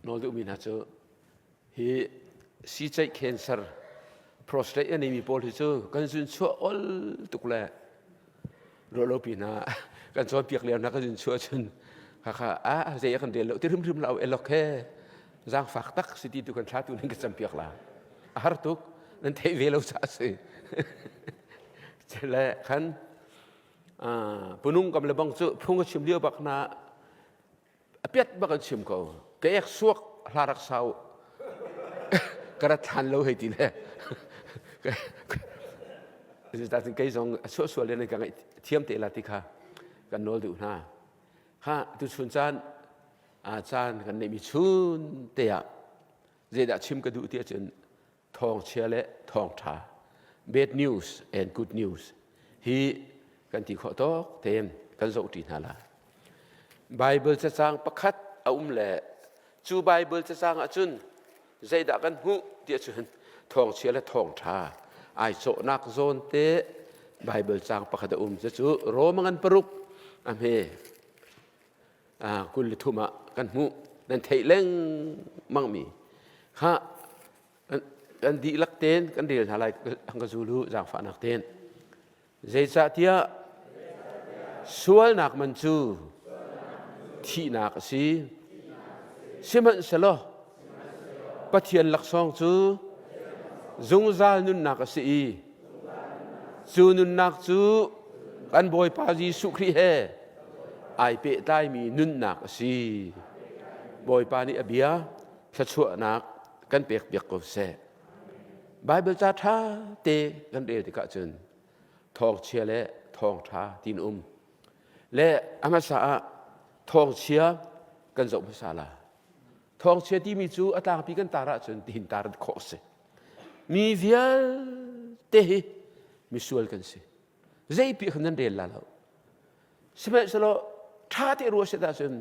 Nawl duhmi hna cu hi siiceih cancer prostate a neimi pawl hi cu kan zun chuah ol tuk le ruahlopi hna kan cawnpiak lio hna kan zun chuah cun khakha a zei a kan rel lo ti hrimhrim lo elok he zaangfak tak si ti tu kan thla tu nan ka campiak la a har tuk nan theih ve lo ca si le khan punung kam le bang cu phung a chim lio bak na a piat bak an chim ko ka ek suak hla rak sau ka rat hlan lo hei ti le Cucaah kei zong a suahsual in ka ngaih thiam te la ti kha kan nawl duh hna. Ha tu chun caan a caan kan neihmi chun te ah zeidah chim ka duh ti ahcun thawngchia le thawngṭha bad news and good news hi kan ti khawh tawk tein kan zohṭi hna la. Bible cacang pakhat a um le cu Bible cacang ahcun zeidah kan hmuh ti ahcun thawngchia le thawngṭha ai cawhnak zawn te Bible cang pakhat a um cucu Roma ngan paruk a hme 23 ah kan hmuh nan theih lengmang mi kha kan dihlak ten kan rel hna lai hang ka zulu zaangfahnak ten zeicahtiah sualnak man cu thihnak a si sihmanhsehlaw Pathian laksawng cu zungzal nunnak a si i Cu nunnak cu kan Bawipa Jesuh Khrih he ai pehtlaimi nunnak a si. Bawipa nih a bia thluachuahnak kan pekpiak ko seh. Bible ca ṭha te kan rel tikah cun thawngchia le thawngṭha tiin um. Le a hmasa ah thawngchia kan zoh hmasa la. Thawngchia timi cu a tlangpi kan tar ahcun tihin tar khawh a si. Mi vialte hi misual kan si. Zeipi khan nan rel la lo. Sihmanhsehlaw ṭha te ruah set ahcun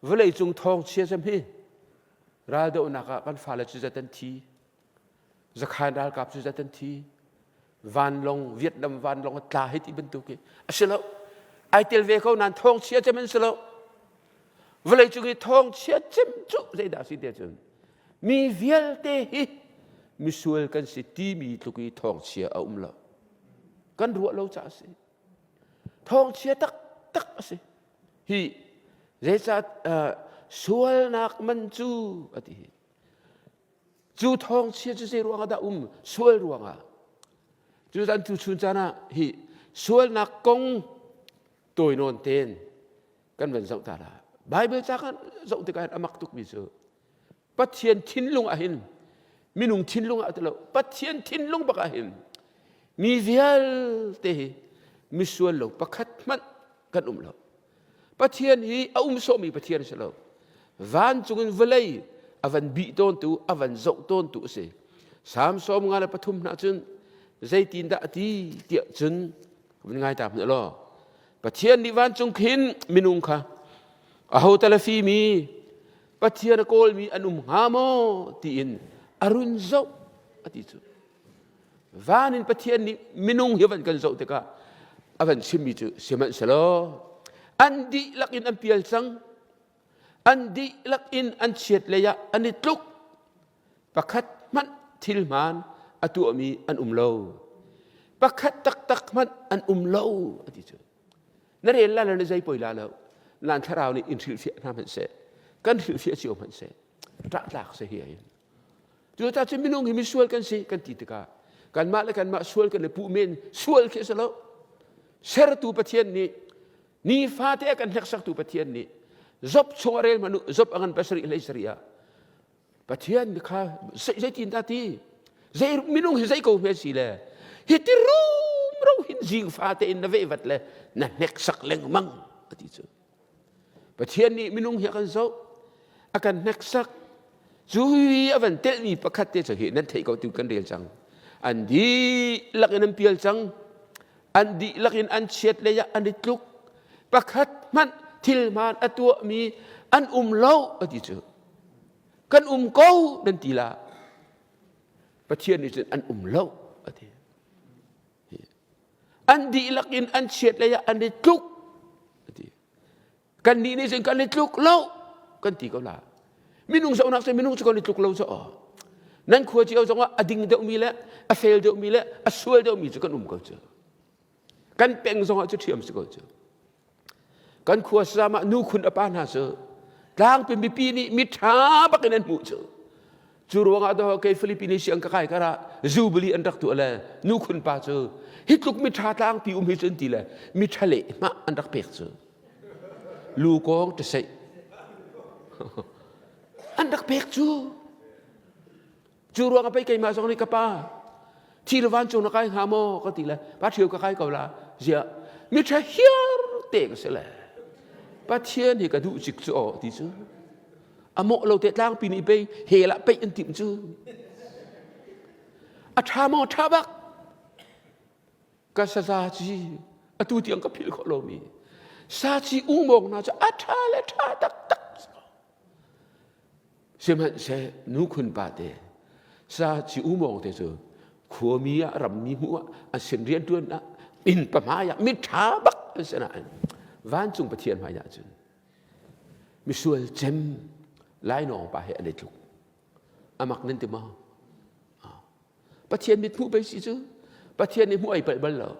vawleicung thawngchia cem hi raldohnak ah kan fale cu zat an thi. Zakhan ralkap cu zat an thi. Vanlong Vietnam vanlong a tla hei ti bantuk hi a si lo. Ai tel ve ko nain thawngchia cem an si lo. Vawleicung i thawngchia cem cu zeidah a si ti ahcun mi vialte hi misual kan si timi tluk i thawngchia a um lo. Kan ruah lo caah a si. Thawngchia taktak a si. Hi zeicah uh, sualnak man cu a ti. Cu thawngchia cu zei ruangah dah um? Sual ruangah. Cu zan tu chun caan ah hi sualnak kong tawi nawn ten kan van zoh ta la. Bible ca kan zoh tikah hin a mak tukmi cu Pathian thinlung ah hin minung thinlung ah ti lo Pathian thinlung bak ah hin mi vialte hi misual lo pakhat hmanh kan um lo. Pathian hi a um sawhmi Pathian a si lo. Vancung in vawlei a van bih tawntu, a van zoh tawntu a si. Salm 53 hna cun zeitindah a ti tiah cun van ngai ta hmanh law Pathian nih vancung khin minung kha aho tal a fimi Pathian a kawlmi an um hnga maw tiin a run zoh a ti cu van in Pathian nih minung hi van kan zoh tikah a van chimmi cu sihmanhsehlaw an dihlak in an pial cang an dihlak in an chiat lei ah an i tluk pakhat hmanh thil hmaan a tuahmi an um lo pakhat taktak hmanh an um lo a ti cu na rel la na zei poi la lo nan thlarau nih in hrilhfiah hna hmanh seh kan hrilhfiah cio hmanh seh ṭah tlak se hi ahin cucaah cun minung hi misual kan si kan ti tikah kanmah le kanmah sual kan i puh men sual khi a si lo sertu Pathian nih nifate a kan hneksaktu Pathian nih Job chung a rel hmanh u Job a ngan pasarih hlei sarih ah Pathian kha zeitin dah ti zei minung hi zei ko hme si le hi ti rumro hin zing fate in na vehvat le na hneksak lengmang a ti cu Pathian nih minung hi a kan zoh a kan hneksak cu hi a van telhmi pakhat te cu hi nan theih ko tu kan rel cang an dihlak in an pial cang an dihlak in an chiat lei ah an i tluk pakhat hmanh thil hmaan a tuahmi an um lo a ti cu kan um ko nan ti la Pathian nih cun an um lo a ti an dihlak in an chiat lei ah an i tluk a ti kannih nih cun kan i tluk lo kan ti ko la. Minung zohnak cu minung cu kan i tluk lo cu aw. Nan khua cio zongah a ding deuhmi le a fel deuhmi le a sual deuhmi cu kan um ko cu. Kan peng zongah cu ṭhiam si ko cu. Kan khua sam ah nu khun a pa hna cu tlangpi mipi nih mi ṭha bak in an hmuh cu. Cu ruangah do kei Philippines siang ka kai kar ah Jubilee an rak tuah le nu khun pa cu hi tluk mi ṭha tlangpi um hi cu an ti le mi ṭha leh hmah an rak pek cu. Lu kong ṭaseih an rak pek cu. Cu ruang ah pei keimah zong nih ka pa thi le vancung na kai hnga maw ka ti le pa ṭhio ka kai ko la ziah mi ṭha hiar te ka si le Pathian hi ka duh cik cu aw ti cu a mawh lo te tlangpi nih pei hell ah peih an timh cu a ṭha maw ṭha bak ka saza ci atu tiang ka philh khawh lomi saci umawk hna cu a ṭha le ṭha taktak Sihmanhseh nukhun pate sa ci umawng te cu khuami ah rammi hmuh ah an sin rianṭuan ah innpa hmai ah miṭha bak an si nain vancung Pathian hmai ah cun misual cem lainawng pa he an i tluk. Amak nan ti maw? Pathian mit hmuh pei si cu Pathian nih hmuh ai palh bal lo.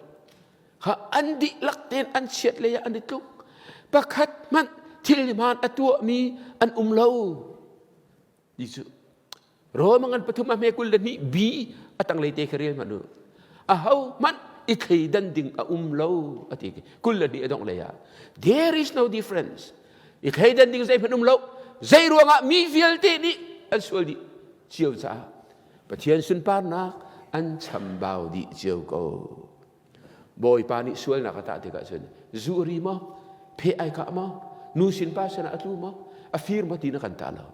Kha an dihlak tein an chiat lei ah an i tluk. Pakhat hmanh thil hmaan a tuahmi an um lo. Ti cu Rome ngan pathum a hme 22 B a tanglei te kha rel hmanh u. Aho hmanh i thleidan ding a um lo a ti 22 a dongh lei ah there is no difference i thleidan ding zeihmanh um lo zei ruangah mi vialte nih an sual dih cio caah Pathian sunparnak an chambau dih cio ko. Bawipa nih sualnak a tah tikah cun zu a ri maw? Pheh ai kah maw? Nu sin pa sinah a tlu maw? A fir maw ti na kan tah lo.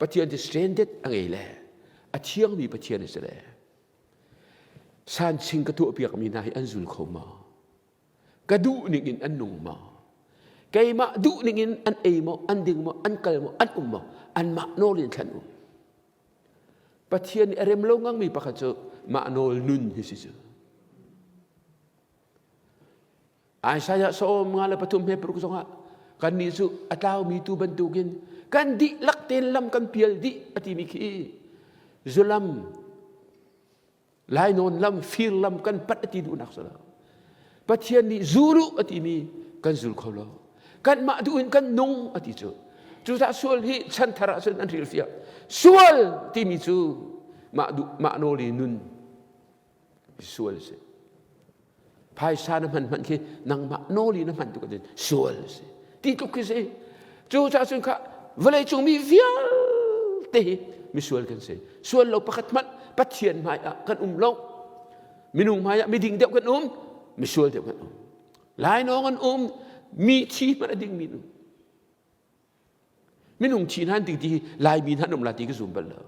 Pathian cu stranded a ngei le a thiangmi Pathian a si le sanching ka tuahpiakmi hna hi an zul kho maw? Ka duh ning in an nung maw? Keimah duh ning in an ei maw, an ding maw, an kal maw, an um maw? Anmah nawl in thlan um. Pathian nih a rem lo ngangmi pakhat cu mah nawl nun hi si cu. Isaiah 53 zongah kannih cu a tlaumi tu bantukin kan dihlak tein lam kan pial dih a timi khi zulam lainawn lam fir lam kan pat a ti duhnak si lo Pathian nih zul u a timi kan zul kho lo kanmah duh in kan nung a ti cu cucaah sual hi chanthar ah cun an hrilhfiah sual timi cu mah duh mah nawl i nun sual si phaisa na hman hmanh khi nangmah nawl i na hman tuk ahcun sual a si ti tluk khi si cucaah cun kha vawleicung mi vialte hi misual kan si sual lo pakhat hmanh Pathian hmai ah kan um lo minung hmai ah miding deuh kan um misual deuh kan um lainawng an um mi thi hmanh a dingmi an um Minung thi hna ding ti hi Laimi hna an um la ti ka zum bal lo.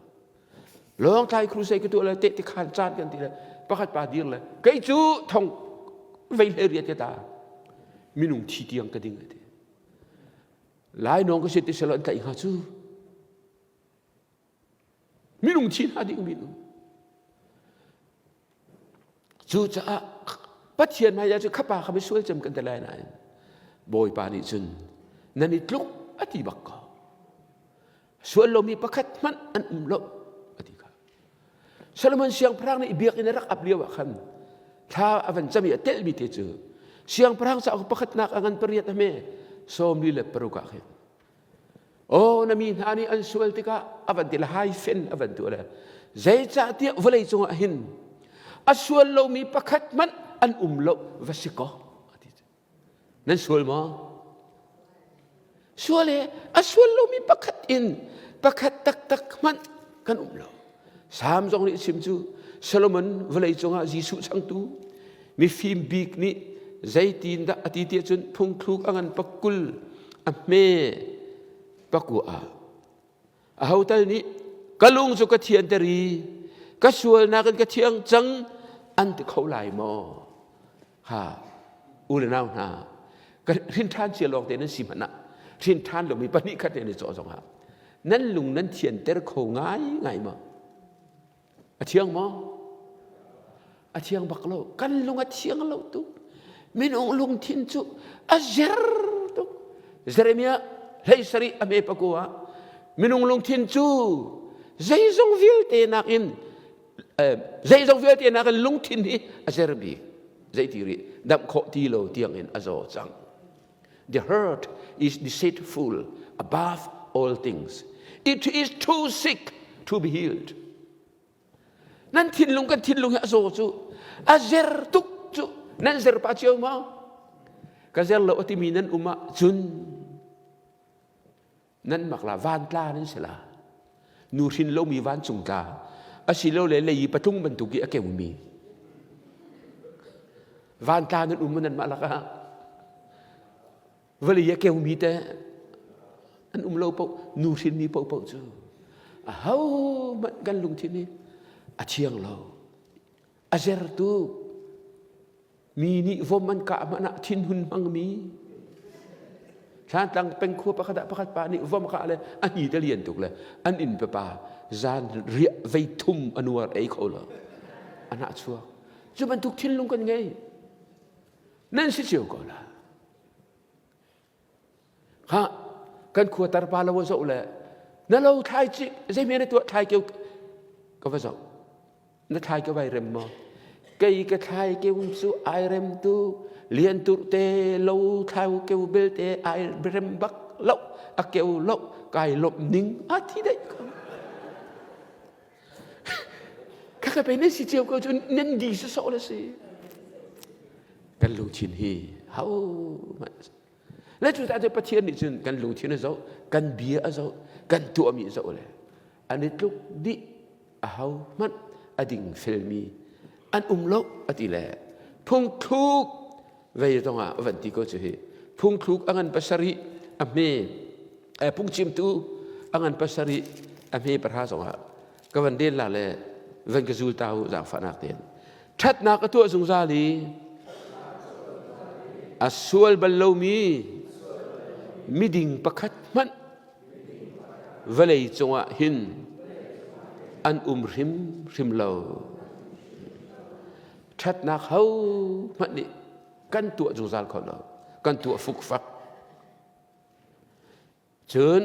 Lawngtlai crusade ka tuah le tehte khan caan kan ti le pakhat pa dir le kei cu thong vei hlei riat ka ta minung thi tiang ka ding ati. Lai nong ka si ti selo an tlaih hnga cu. Minung thi hna ding minung. Cucaah Pathian hmaiah cu khapa kha misual cem kan ti lai nain Bawipa nih cun nan i tluk a ti bak ko. Sual lomi pakhat hmanh an um lo a ti kha. Solomon siangpahrang nih biakinn a rak ap lio ah khan thla a van cam i a telhmi te cu siangpahrang cauk pakhatnak a ngan pariat a hme 46 ah khin Aw na mi hna nih an sual tikah a van ti le haifen a van tuah le zeicahtiah vawlei cungah hin a sual lomi pakhat hmanh an um lo va si kaw a ti nan sual maw sual he a sual lomi pakhat in pakhat taktak hmanh kan um lo Salm zong nih a chim cu Solomon vawlei cungah Jesuh changtu mifim bik nih zeitin dah a ti ti ahcun phungthluk a ngan pakul a hme pakua ah aho tal nih ka lung cu ka thianter i ka sualnak in ka thiang cang an ti kho lai maw ha u le nau hna ka hrin ṭhan cia lawng te nan si hmanh ah hrin ṭhan lomi pahnih khat ne cawh zongah nan lung nan thianter kho ngai ngai maw a thiang maw a thiang bak lo kan lung a thiang lo tuk minung lungthin cu a zer tuk Jeremiah hlei sarih a me pakua ah. Minung lungthin cu zeizong vialte nakin zeizong vialte nakin lungthin hi a zer bik. Zeiti rih damh khawh ti lo tiangin a zaw cang. The heart is deceitful above all things. It is too sick to be healed. Nan thinlung kan thinlung hi a zaw cu a zer tuk cu nan zer pa cio maw? Ka zer lo a timi nan um ah cun nan mak la vantla nan si la nu hrin lomi vancung tla asilole lei i patlung bantuk i a keumi vantla nan um nan mah lakah vawlei a keumi te an um lo paoh nu hrinmi paohpaoh cu ahohmanh kan lungthin hi a thiang lo a zertu Mi nih vom an kah hmanh ah thinhun hmangmi Thlantlang pengkhua pakhat ah pakhat pa nih vom kah le a hni te lian tuk le an inn papa zan riah vei thum a nuar ei kho lo a hnah chuak cu bantuk thinlung kan ngei nan si cio ko la ha kan khua tarpa lo zoh le na lo thlai ci zei na tuah thlai keu ka va zoh na thlai ka vai rem maw kei ka thlai keu cu ai rem tu lian tur te lo thlai keu bel te ai rem bak lo a keu lo kai lop ning a thi dai ko ka ka pe nan si cio ko cu nan di sa so le si kan lungthin hi hau le cu ta Pathian nih cun kan lungthin a zoh kan bia a zoh kan tuahmi a zoh le an i tluk dih aho hmanh a ding felmi an um lo a ti le phungthluk vei zong ah van ti ko cu hi phungthluk a ngan pasarih a hme phungchimtu a ngan pasarih a hme pahra zong ah ka van den la le van ka zul ta u zaangfahnak tein ṭhatnak a tuah zungzal i a sual bal lomi miding pakhat hmanh vawlei cungah hin an um hrimhrim lo. Ṭhatnak ho hmanh nih kan tuah zungzal kho lo. Kan tuah fukfak. Cun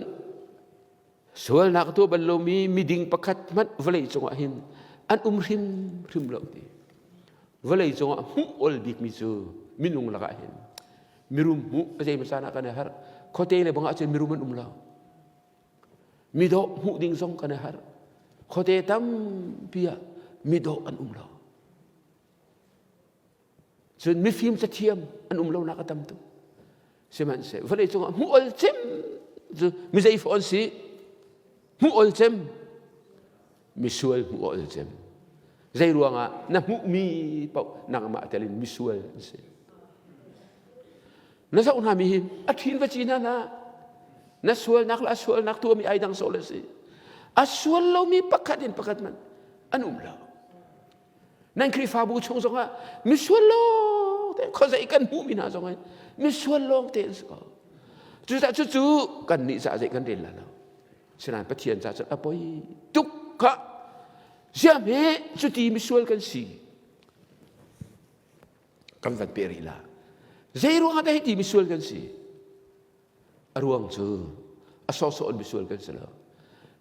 sualnak tuah bal lomi miding pakhat hmanh vawlei cungah hin an um hrimhrim lo ti. Vawlei cungah hmuh ol bikmi cu minung lakah hin mirum hmuh a zei hmasa ah kan i harh khuate le bang ahcun mirum an um lo midawh hmuh ding zong kan i harh khuate tampi ah midawh an um lo cun mifim cathiam an um lonak a tam tuk sihmanhseh vawlei cungah hmuh ol cem cu mi zei fawn si hmuh ol cem misual hmuh ol cem zei ruangah na hmuhmi paoh nangmah tel in misual an si na zoh hna mi hi a ṭhin va ci hna hlah na sualnak le a sualnak tuahmi ai dang sawh le si a sual lomi pakhat in pakhat man an um lo nan Khrihfabu chung zongah misual lawng te khuazei kan hmuhmi hna zong misual lawng te an si ko cucaah cucu kan nih caah zei kan rel la lo Sinain Pathian ca cun a poi tuk kha ziam he cuti misual kan si kan van pe rih la zei ruangah dah hiti misual kan si a ruang cu a sawhsawh in misual kan si lo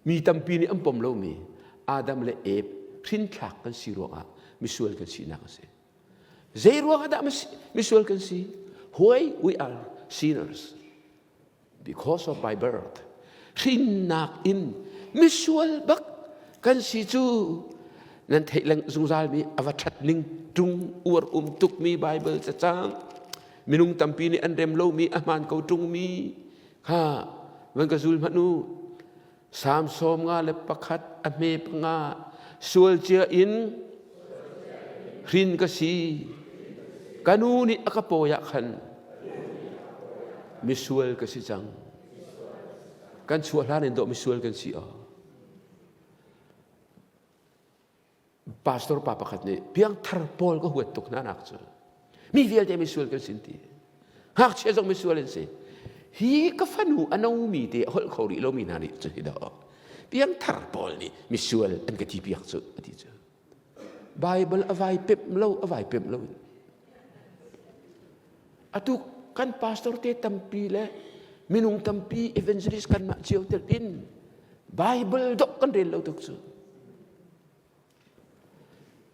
mi tampi nih an pom lomi Adam le Eve hrinthlak kan si ruangah misual kan sinak a si zei ruangah dah misual kan si why we are sinners because of by birth hrinnak in misual bak kan si cu nan theih leng zungzal mi a va ṭhat ning ṭung uar um tukmi Bible cacang minung tampi nih an rem lomi a hmaan ko ṭungmi kha van ka zul hmanh u Salm 51 a hme panga sual cia in hrin ka si ka nu nih a ka pawi ah khan misual ka si cang kan chuah hlan in dawh misual kan si aw Pastor pa pakhat nih piangthar pawl ka huat tuk hna nak cu mi vialte misual kan sin ti ngakchia zong misual an si hi ka fanu a nomi te a holh kho rih lomi hna nih cu hi dah piangthar pawl nih misual an ka ti piak cu a ti cu Bible a vai pemh lo a vai pemh lo in atu kan pastor te tampi le minung tampi evangelist kanmah cio tel in. Bible dok kan rel lo tuk cu.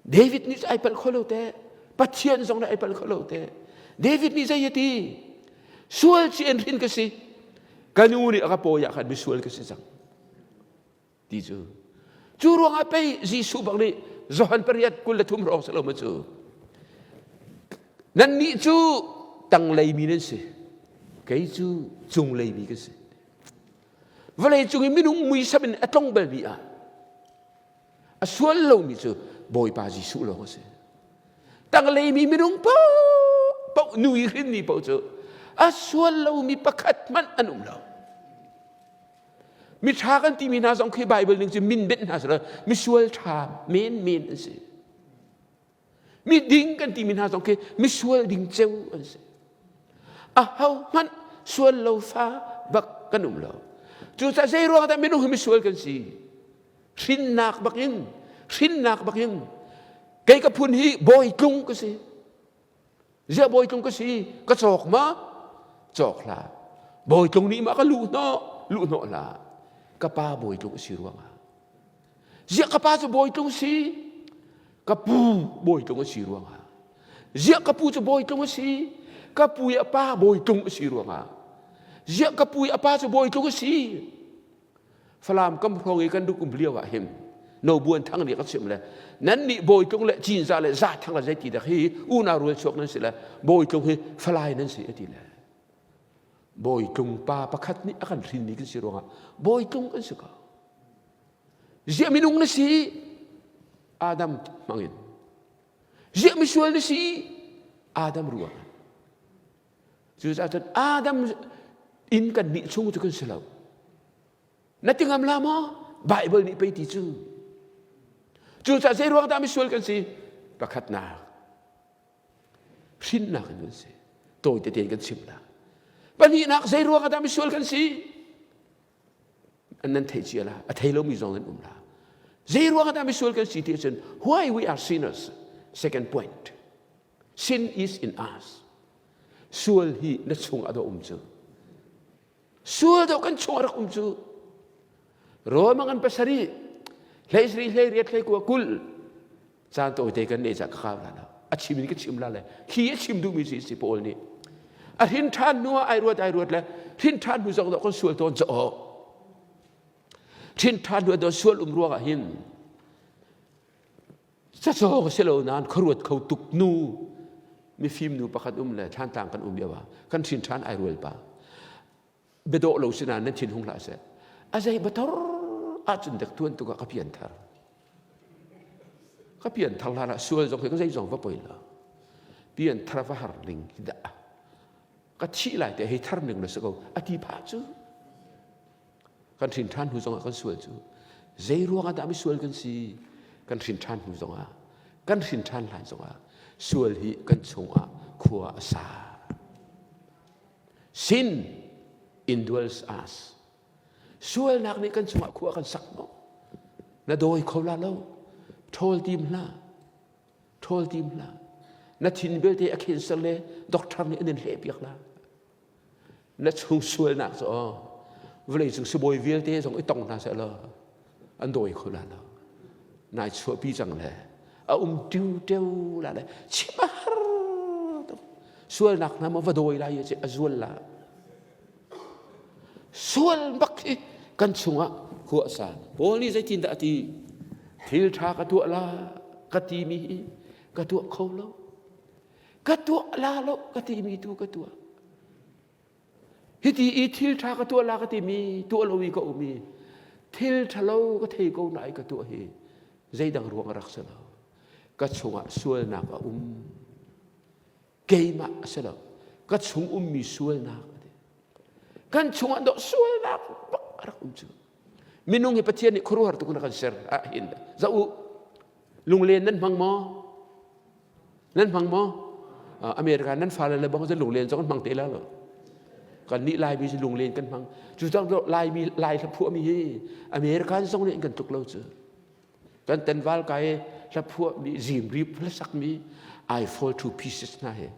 David nih ai palh kho lo te. Pathian zong nih ai palh kho lo te. David nih zei a ti? Sual ci in hrin ka si. Ka nu nih a ka pawi ah khan misual ka si cang. Ti cu. Cu ruangah pei Jesuh bak nih Johan pariat 23 hrawng si lo ma cu. Nannih cu tanglei mi nan si. Kei cu cunglei mi ka si. Vawlei cung i minung muisam in a tlong balmi ah a sual lomi cu Bawipa Jesuh lawng a si. Tanglei mi minung paoh nu i hrinmi paoh cu a sual lomi pakhat hmanh an um lo. Miṭha kan timi hna zong khi Baibal ning cu min benh hna sila misual ṭha menmen an si. Miding kan timi hna zong khi misual ding ceu an si. Aho hmanh sual lo fa bak kan um lo. Cucaah zei ruang dah minung hi misual kan si? Hrinnak bakin, hrinnak bakin kei ka phun hi bawi tlung ka si. Ziah bawi tlung ka si? Ka cawk ma? Cawk hlah. Bawi tlung nih ma ka luh hnawh? Luh hnawh hlah. Ka pa bawi tlung a si ruangah. Ziah ka pa cu bawi tlung si? Ka pu bawi tlung a si ruangah. Ziah ka pu cu bawi tlung a si? Ka pu i a pa bawi tlung a si ruangah. Ziah ka pu i a pa cu bawi tlung a si? Falam kam hrawng i kan rak um lio ah hin no buan thang nih ka chim le nan nih bawitlung le cinza le za thang le zeiti dak hi unau rual chuak nan si le bawitlung hi falai nan si ati le bawitlung pa pakhat nih a kan hrinmi kan si ruangah bawitlung kan si ko ziah minung na si Adam hmangin ziah misual na si Adam ruang Cucaah cun Adam in kan nih chung cu kan si lo. Na ti ngam la maw? Bible nih pei ti cu. Cucaah zei ruang dah misual kan si? Pakhatnak, hrinnak in kan si. Tawi tete in kan chim la. Pahnihnak, zei ruang dah misual kan si? Nan theih cia la. A thei lomi zong nan um la. Zei ruang dah misual kan si ti ahcun why we are sinners? Second point. Sin is in us. Sual hi na chung ah um cu. Sual dawh kan chung ah rak um cu. Roma ngan pasarih, hlei sari hlei riat hlei kua kul. Caan tawite kan nei cah ka kau la lo. A chim in ka chim la le khi a chim duhmi si si Paul nih. A hrin ṭhan hnu ah ai ruat ai ruat le hrin ṭhan hnu zong dawh kan sual tawn caw. Hrin ṭhan hnu ah sual um ruangah hin Cacawk a si lo nain khuaruat kho tuk nu mifim nu pakhat um le thlantlang kan um lio ah kan hrin ṭhan ai rual pa. Biadawh lo si nain nan thin hung hlah seh. A zei bator ahcun dek tuan tuk ah ka pian thar. Ka pian thar hlan ah sual zong hi ka zei zong va poi lo. Pian thar va har ning hi dah. Ka thih lai te hei thar ning na si ko. A ti phah cu. Kan hrin ṭhan hnu zongah kan sual cu zei ruangah dah misual kan si? Kan hrin ṭhan hnu zongah, kan hrin ṭhan hlan zongah sual hi kan chungah khua a sa. Sin indwells us. Sualnak nih kan chungah khua kan sak maw? Na dawi kho la lo. Ṭhawl tim hlah. Ṭhawl tim hlah. Na thin belte a cancer le doctor nih an in hlehpiak la. Na chung sualnak cu aw vawleicung sibawi vialte zong i tong hna seh law an dawi kho la lo. Nai chuahpi cang le a um tiu teu la le chim a har tuk. Sualnak hna maw va dawi lai i a zual la. Sual bak hi kan chungah khua a sa. Paul nih zeitindah a ti? Thil ṭha ka tuah la ka timi hi ka tuah kho lo. Ka tuah la lo ka timi tu ka tuah. Hiti i thil ṭha ka tuah la ka timi tuah lo i ka um i thil ṭhalo ka thei ko na i ka tuah hi zeidang ruang a rak si lo. Ka chungah sualnak a um. Keimah a si lo. Ka chung ummi sualnak a ti. Kan chungah dawh sualnak bak a rak um cu. Minung hi Pathian nih khuaruahhar tuk in a kan ser ah hin. Zoh u, lunglen nan hmang maw? Nan hmang maw? America nan fale le bang cu lunglen zong an hmang te la lo. Kan nih Laimi cu lunglen kan hmang. Cu cang Laimi Lai hla phuahmi hi American zong nih an kan tluk lo cu. Kan tenval kai hla phuahmi zimrip hla sakmi I fall to pieces hna hi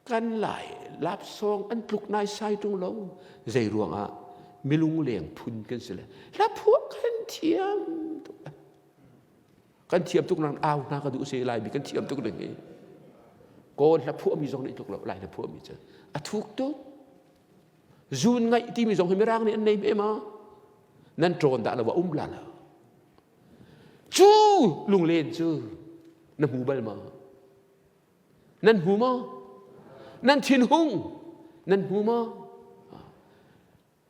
kan lai lapsawng an tluk nai sai tung lo zei ruangah. Milungleng phun kan si le hla phuah kan thiam tuk. Kan thiam tuk nang au hna ka duh si lai mi kan thiam tuk ding hi. Kawl hla phuah mi zong nih tluk lo lai hla phuah mi cu a thuk tuk. Zun ngaih timi zong hi mirang nih an nei me ma. Nan ṭawn dah lo wa um la lo. Cu lunglen cu na hmu bal ma? Nan hmu maw? Nan thinhung nan hmu maw?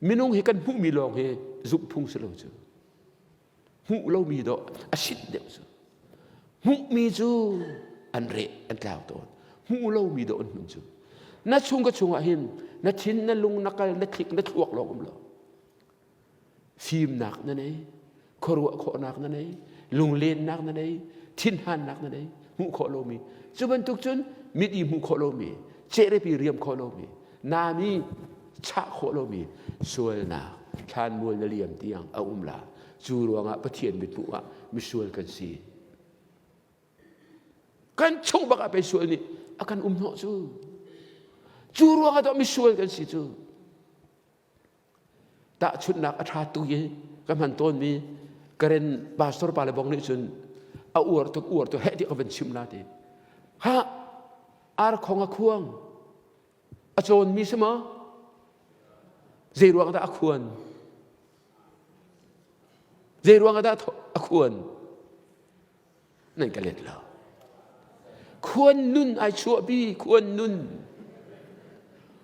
Minung hi kan hmuhmi lawng hi zumh phung si lo cu. Hmuh lomi dawh a sit deuh cu. Hmuhmi cu an reh an tlau tawn. Hmuh lomi dawh an hmun cu. Na chung ka chungah hin na thin na lung na kal na thlik na thluak lawng um lo. Fimnak na nei, khuaruah khawhnak na nei, lunglennak na nei, thinhannak na nei, hmuh khawh lomi. Cu bantuk cun mit i hmuh khawh lomi, cehrepi riam khawh lomi, nami chah khawh lomi sualnak thlanmual na liam tiang a um la. Cu ruangah Pathian mithmuh ah misual kan si. Kan chung bak ah pei sual nih a kan um hnawh cu. Cu ruangah tuah misual kan si cu. Tahchunhnak a ṭha tuk i ka hman tawnmi Karen pastor pa le bong nih cun a uar tuk uar tuk heh ti ka van chim la ti. Ha arkhong a khuang a cawnmi si maw? Zei ruang dah a khuan? Zei ruang dah a khuan? Nan ka let lo. Khuan nun ai chuahpi, khuan nun.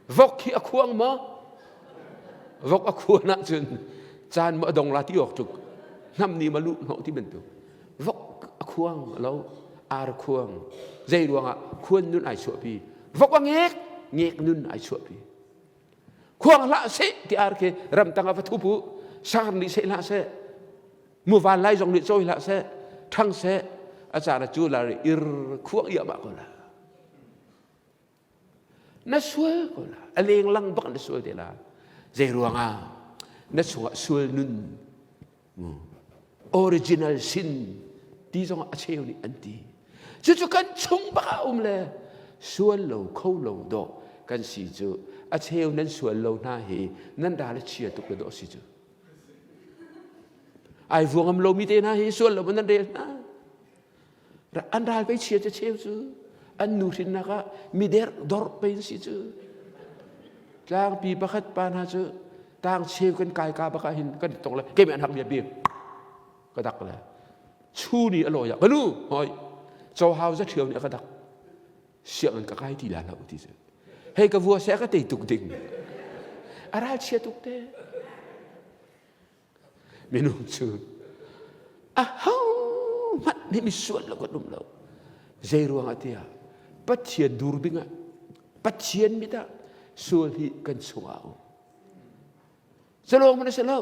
Vok hi a khuang maw? Vok a khuan ahcun caan maw a dong la ti awk tuk. Hnam ni ma luh hnawh ti bantuk. Vok a khuang lo, ar khuang. Zei ruangah khuan nun ai chuahpi. Vok a ngek, ngek nun ai chuahpi. Khuang hlah seh ti ar khi ramtang ah va thup u. Sar nih seh hlah seh. Muvan lai zong nih cawi hlah seh, ṭhang seh, a caan a cu la ir khuang iahmah ko la. Na sual ko la, a lenglang bak na sual te la. Zei ruangah na chungah sual nun original sin ti zong a cheu nih an ti. Cucu kan chung bak ah um le sual lo kho lo dawh kan si cu a cheu nan sual lo hna hi nan ral a chia tuk le dawh si cu. Ai vuangam lomi te hna hi sual lo nan rel hna. An ral pei chia cu cheu cu an nu hrinnak ah mi der dor pei an si cu. Tlangpi pakhat pa hna cu tang cheu kan kai ka bak ah hin kan tong le keimah an hak bia bik ka dak le chu ni a lawi ah ka nu hoi cho hau za ṭhio nih a ka dak sianginn ka kai ti la lo ti cu hei ka vua seh ka tei tuk ding a ral chia tuk te minung cu a ho hmanh nih misual lo kan um lo zei ruangah tiah Pathian durbing ah Pathian mit ah sual hi kan chungah um Culawng hmanh a si lo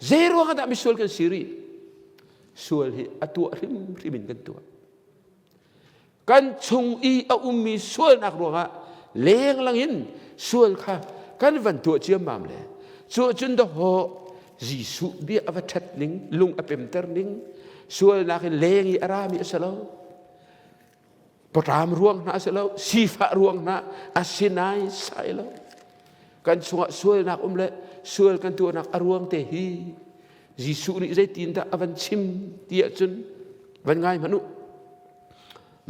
zei ruangah dah misual kan si rih sual hi a tuah hrimhrim in kan tuah Kan chung i a ummi sualnak ruangah lenglang in sual kha kan van tuah ciammam le cu cun dahawh Jesuh bia a va ṭhat ning lung a pemter ning sualnak in leng i a rami a si lo pawṭam ruang hna a si lo sifah ruang hna a si nai sai lo kan chungah sualnak um le sual kan tuahnak a ruang te hi Jesuh nih zeitindah a van chim ti ahcun van ngai hmanh u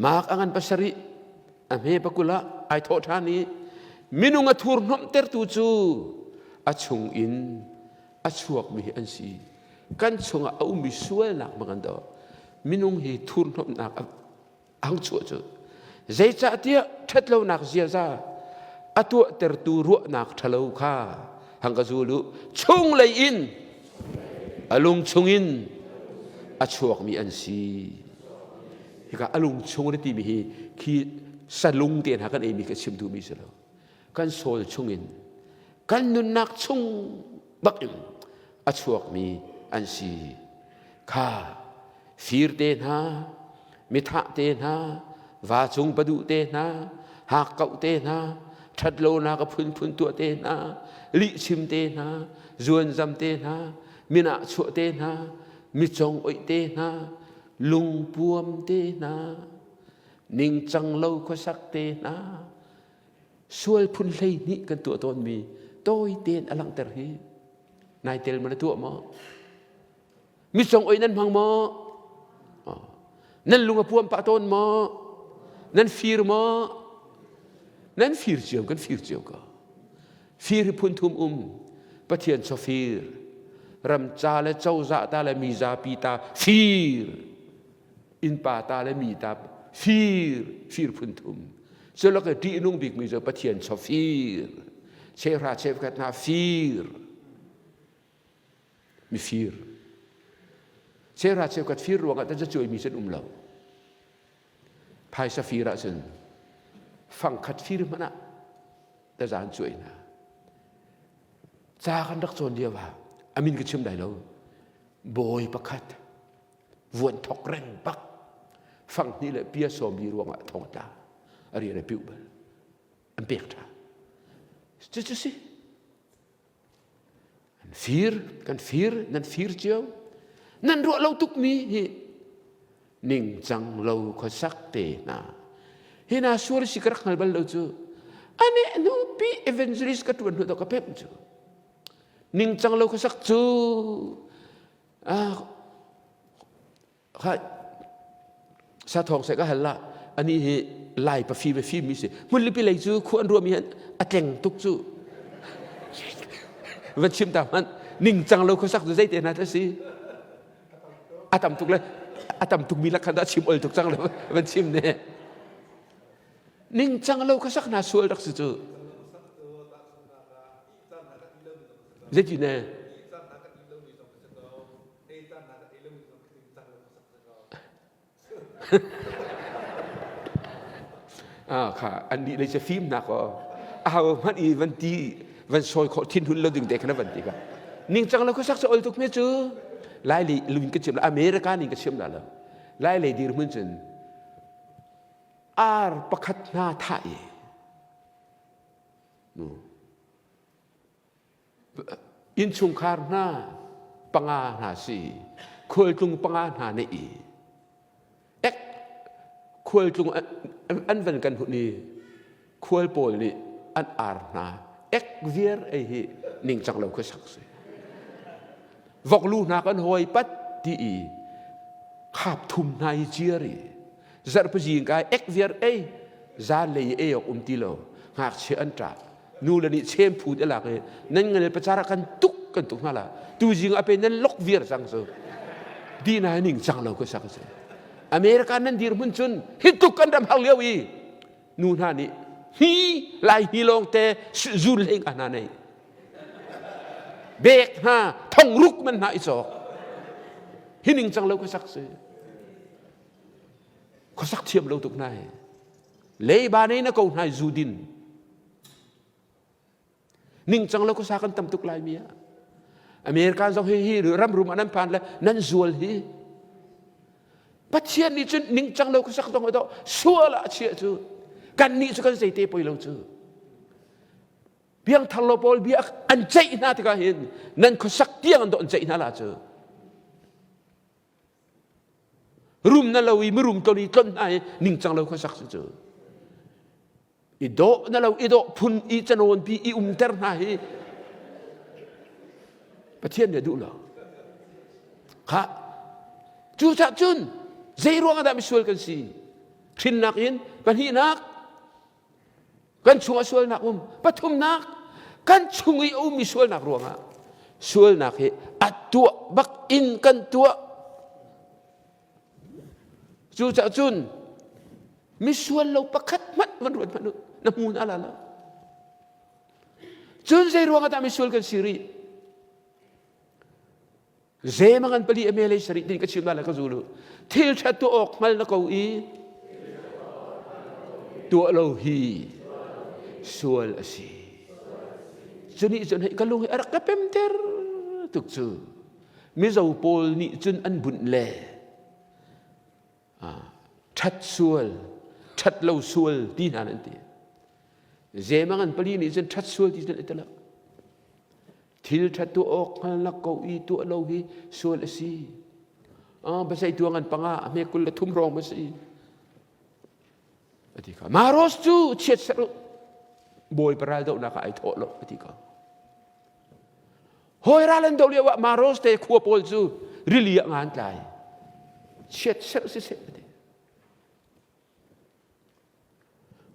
Mark a ngan pasarih a hme pakul ah ai thawh ṭhan i minung a thurhnomhtertu cu a chung in a chuakmi hi an si. Kan chungah a ummi sualnak bang an doh. Minung hi thurhnomhnak a hang chuah cu. Zeicahtiah ṭhatlonak ziaza a tuahtertu ruahnak ṭhalo kha hang ka zul u. Chunglei in a lung chungin a chuakmi an si. Hika a lung chung na timi hi khi salung te hna kan eimi ka chim duhmi si lo. Kan soul chungin kan nunnak chung bak in a chuakmi an si. Kha fir te hna, mithah te hna, vacung paduh te hna, hakkauh te hna, ṭhatlonak a phunphun tuah te hna, lihchim te hna, zuanzam te hna, minah chuah te hna, micong oih te hna, lungpuam te hna, ningcang lo khuasak te hna, sual phun 12 kan tuah tawnmi tawi tein a langhter hi. Nai tel ma na tuah maw? Mi cong oi nan hmang maw? Nan lung a puam pah tawn maw? Nan fir maw? Nan fir cio kan fir cio ko. Fir hi phun thum um. Pathian chawfir, ram ca le cozah ta le mi zapi ta fir. Innpa ta le mi ta fir, fir phun thum. Culak i ṭihnung bikmi cu Pathian chawfir, chehra chehkhat hna fir. Mifir. Chehra cheukhat fir ruangah tan cuaimi cu an um lo. Phaisa fir ahcun fangkhat fir hmanh ah taza an cuai hna. Ca kan rak cawn lio ah a min ka chim lai lo. Bawi pakhat vuan thok reng bak fang hnih le pia sawmli ruangah thong a tla. A rian a piuh bal. An pek ṭha. Cucu si. An fir, kan fir, nan fir cio. Nan ruah lo tukmi hi ningcang lo khuasak te hna. Hi na sual si ka rak hngal bal lo cu. Ane nupi evangelist ka ṭuan hnu ka pemh cu. Ningcang lo khuasak cu ah kha sa thawng seh ka hal la ani hi lai pafi ve fi mi si hmunlipi lei cu khu an ruami a tleng tuk cu van chim ta hmanh ningcang lo khuasak cu zeite hna ta si a tam tuk le a tam tuk mi lak khan dah chim ol tuk cang le van chim ne ningcang lo khuasak hna sual rak si cu zeiti ne Ah kha an nih lei cu fimnak aw aho hmanh i van ti van sawi khawh thinhun lo ding te kha na van ti ka ningcang lo khuasak cu ol tuk me cu lai lei luin ka chim la America ning ka chim la lo lai lei dirhmun cun ar pakhat hna thah i Innchungkhar hna panga hna si khualtlung panga hna nih i ek khualtlung an van kan hun i khual pawl nih an ar hna ek viar ei hi ningcang lo khuasak si voklu hna kan hawi pat ti i khap thum hna i ciar i zarhpazing kai ek viar ei zan lei ei awk um ti lo ngakchia an ṭap nu le nih chem phu te lak i nan ngan pacar ah kan tuk kan tuk hna la tu zing ape nan lok viar cang cu di na ning cang lo ka sak si America nan dir hmun cun hi tuk kan ram hak lio i nu hna nih hi lai hi lawng te zul hleng a hna nei bek hna thong ruk man hna i cawk hi ning cang lo ka sak si khuasak thiam lo tuk hna hi Leiba nei na ko hna zu din. Ningcang lo khuasa kan tam tuk lai mi ah. American zong hi hi ram rum ah nan phan le nan zual hi. Pathian nih cun ningcang lo khuasak zong do sual ah chia cu. Kan nih cu kan zeite poi lo cu. Piangthar lo pawl bia an ceih hna tikah hin nan khuasak tiang an do an ceih hna la cu. Rum na lo i mirum ton i tlon hna i ningcang lo khuasak si cu. I dawh na lo i dawh phun i canawn pi i umter hna hi Pathian nih a duh lo. Kha cucah cun zei ruang ah dah misual kan si? Hrinnak in pahnihnak Kan chungah sualnak um. Pathumnak, kan chung i a ummi sualnak ruangah sualnak hi a tuah bak in kan tuah. Cucaah cun misual lo pakhat hmanh van ruat hmanh u na hmu hna la lo. Cun zei ruangah dah misual kan si rih? Zemang an pali a melei sarih tin ka chim la ka zulu. Thil ṭha tuah awk hngal na ko i tuah lo hi sual a si. Cunih cun hei ka lung hi a rak ka pemter tuk cu. Mizo pawl nih cun an bunh le ṭhat sual, ṭhat lo sual ti hna an ti. Zemang an pali nih cun ṭhat sual ti cun an ti lo. Thil ṭhat tuah awk hngalnak ko i tuah lo hi sual a si. Pasei tuang an panga a hme 23 hrawng a si. A ti kha. Maros cu chiat ser u. Bawi paral dohnak ah ai thawh lo a ti ko. Hawi ral an doh lio ah Maros te khua pawl cu rili ah nga an tlai. Chiat serh siseh a ti.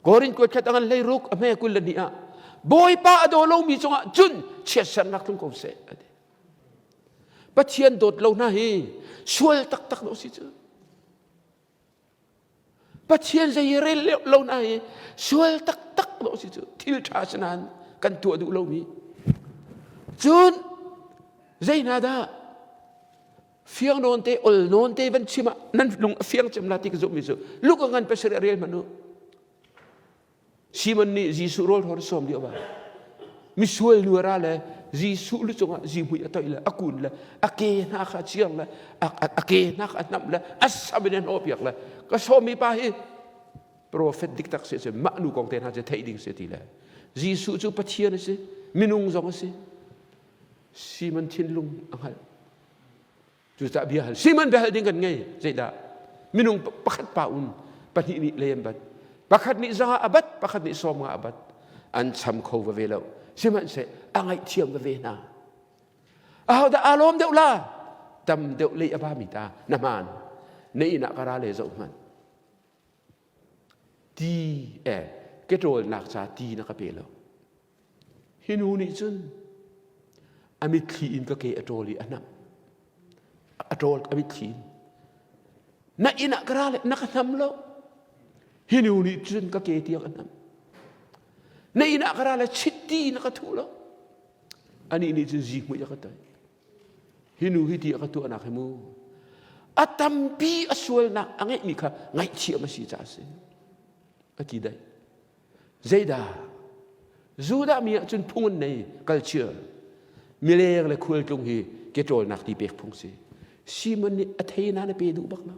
Korin kuat khat a ngan hlei ruk a hme 22 ah Bawipa a daw lomi cungah cun chiatsernak tlung ko seh a ti. Pathian dawt lo hna hi sual taktak lo si cu. Pathian zei i rel lo hna hi sual taktak lo si cu. Thil ṭha si nain kan tuah duh lomi. Cun zei hna dah fiang nawn te ol nawn te van chim ah nan lung a fiang cem la ti ka zumhmi cu Luka ngan pasarih rel hmanh u. Simon nih Jesuh rawl hor sawm lio ah misual nu a ra le Jesuh lu cungah zihmui a toih le a kun le a ke hna kha a ciar le a ke hna kha a hnamh le a sam in a hnawhpiak le ka sawmmi pa hi profet dik tak si cu mah nu kong te hna cu theih ding si ti le Jesuh cu Pathian a si minung zong a si Simon thinlung a hngalh Cucaah bia hal Simon bia hal ding kan ngei. Zeidah? Minung pakhat pa um pahnih nih lei an bat. Pakhat nih zanga a bat, pakhat nih sawm nga a bat. An cham kho va ve lo. Sihmanhseh a ngaihthiam va ve hna. Ahodah aa lawm deuh la? Tam deuh lei a ba mi ta na hmaan. Na inn ah ka ra le zoh hmanh. Ti eh ke ṭawlnak ca ti na ka pe lo. Hi nu nih cun a mitthli in ka ke a ṭawl i a hnamh. A ṭawl a mitthli in. Na inn ah ka ra le na ka hnam lo. Hi nu nih cun ka ke tiang a hnamh. Na inn ah ka ra le chiti na ka thuh lo. Anih nih cun zihmui a ka toih. Hi nu hi ti a ka tuahnak hi mu. A tampi a sualnak a ngeihmi kha ngaihthiam a si caah a si. A ti daih. Zeidah? Judah mi ahcun phung an nei culture. Mileng le khualtlung hi ke ṭawlnak ti pek phung si. Simon nih a thei na na pe duh bak lo.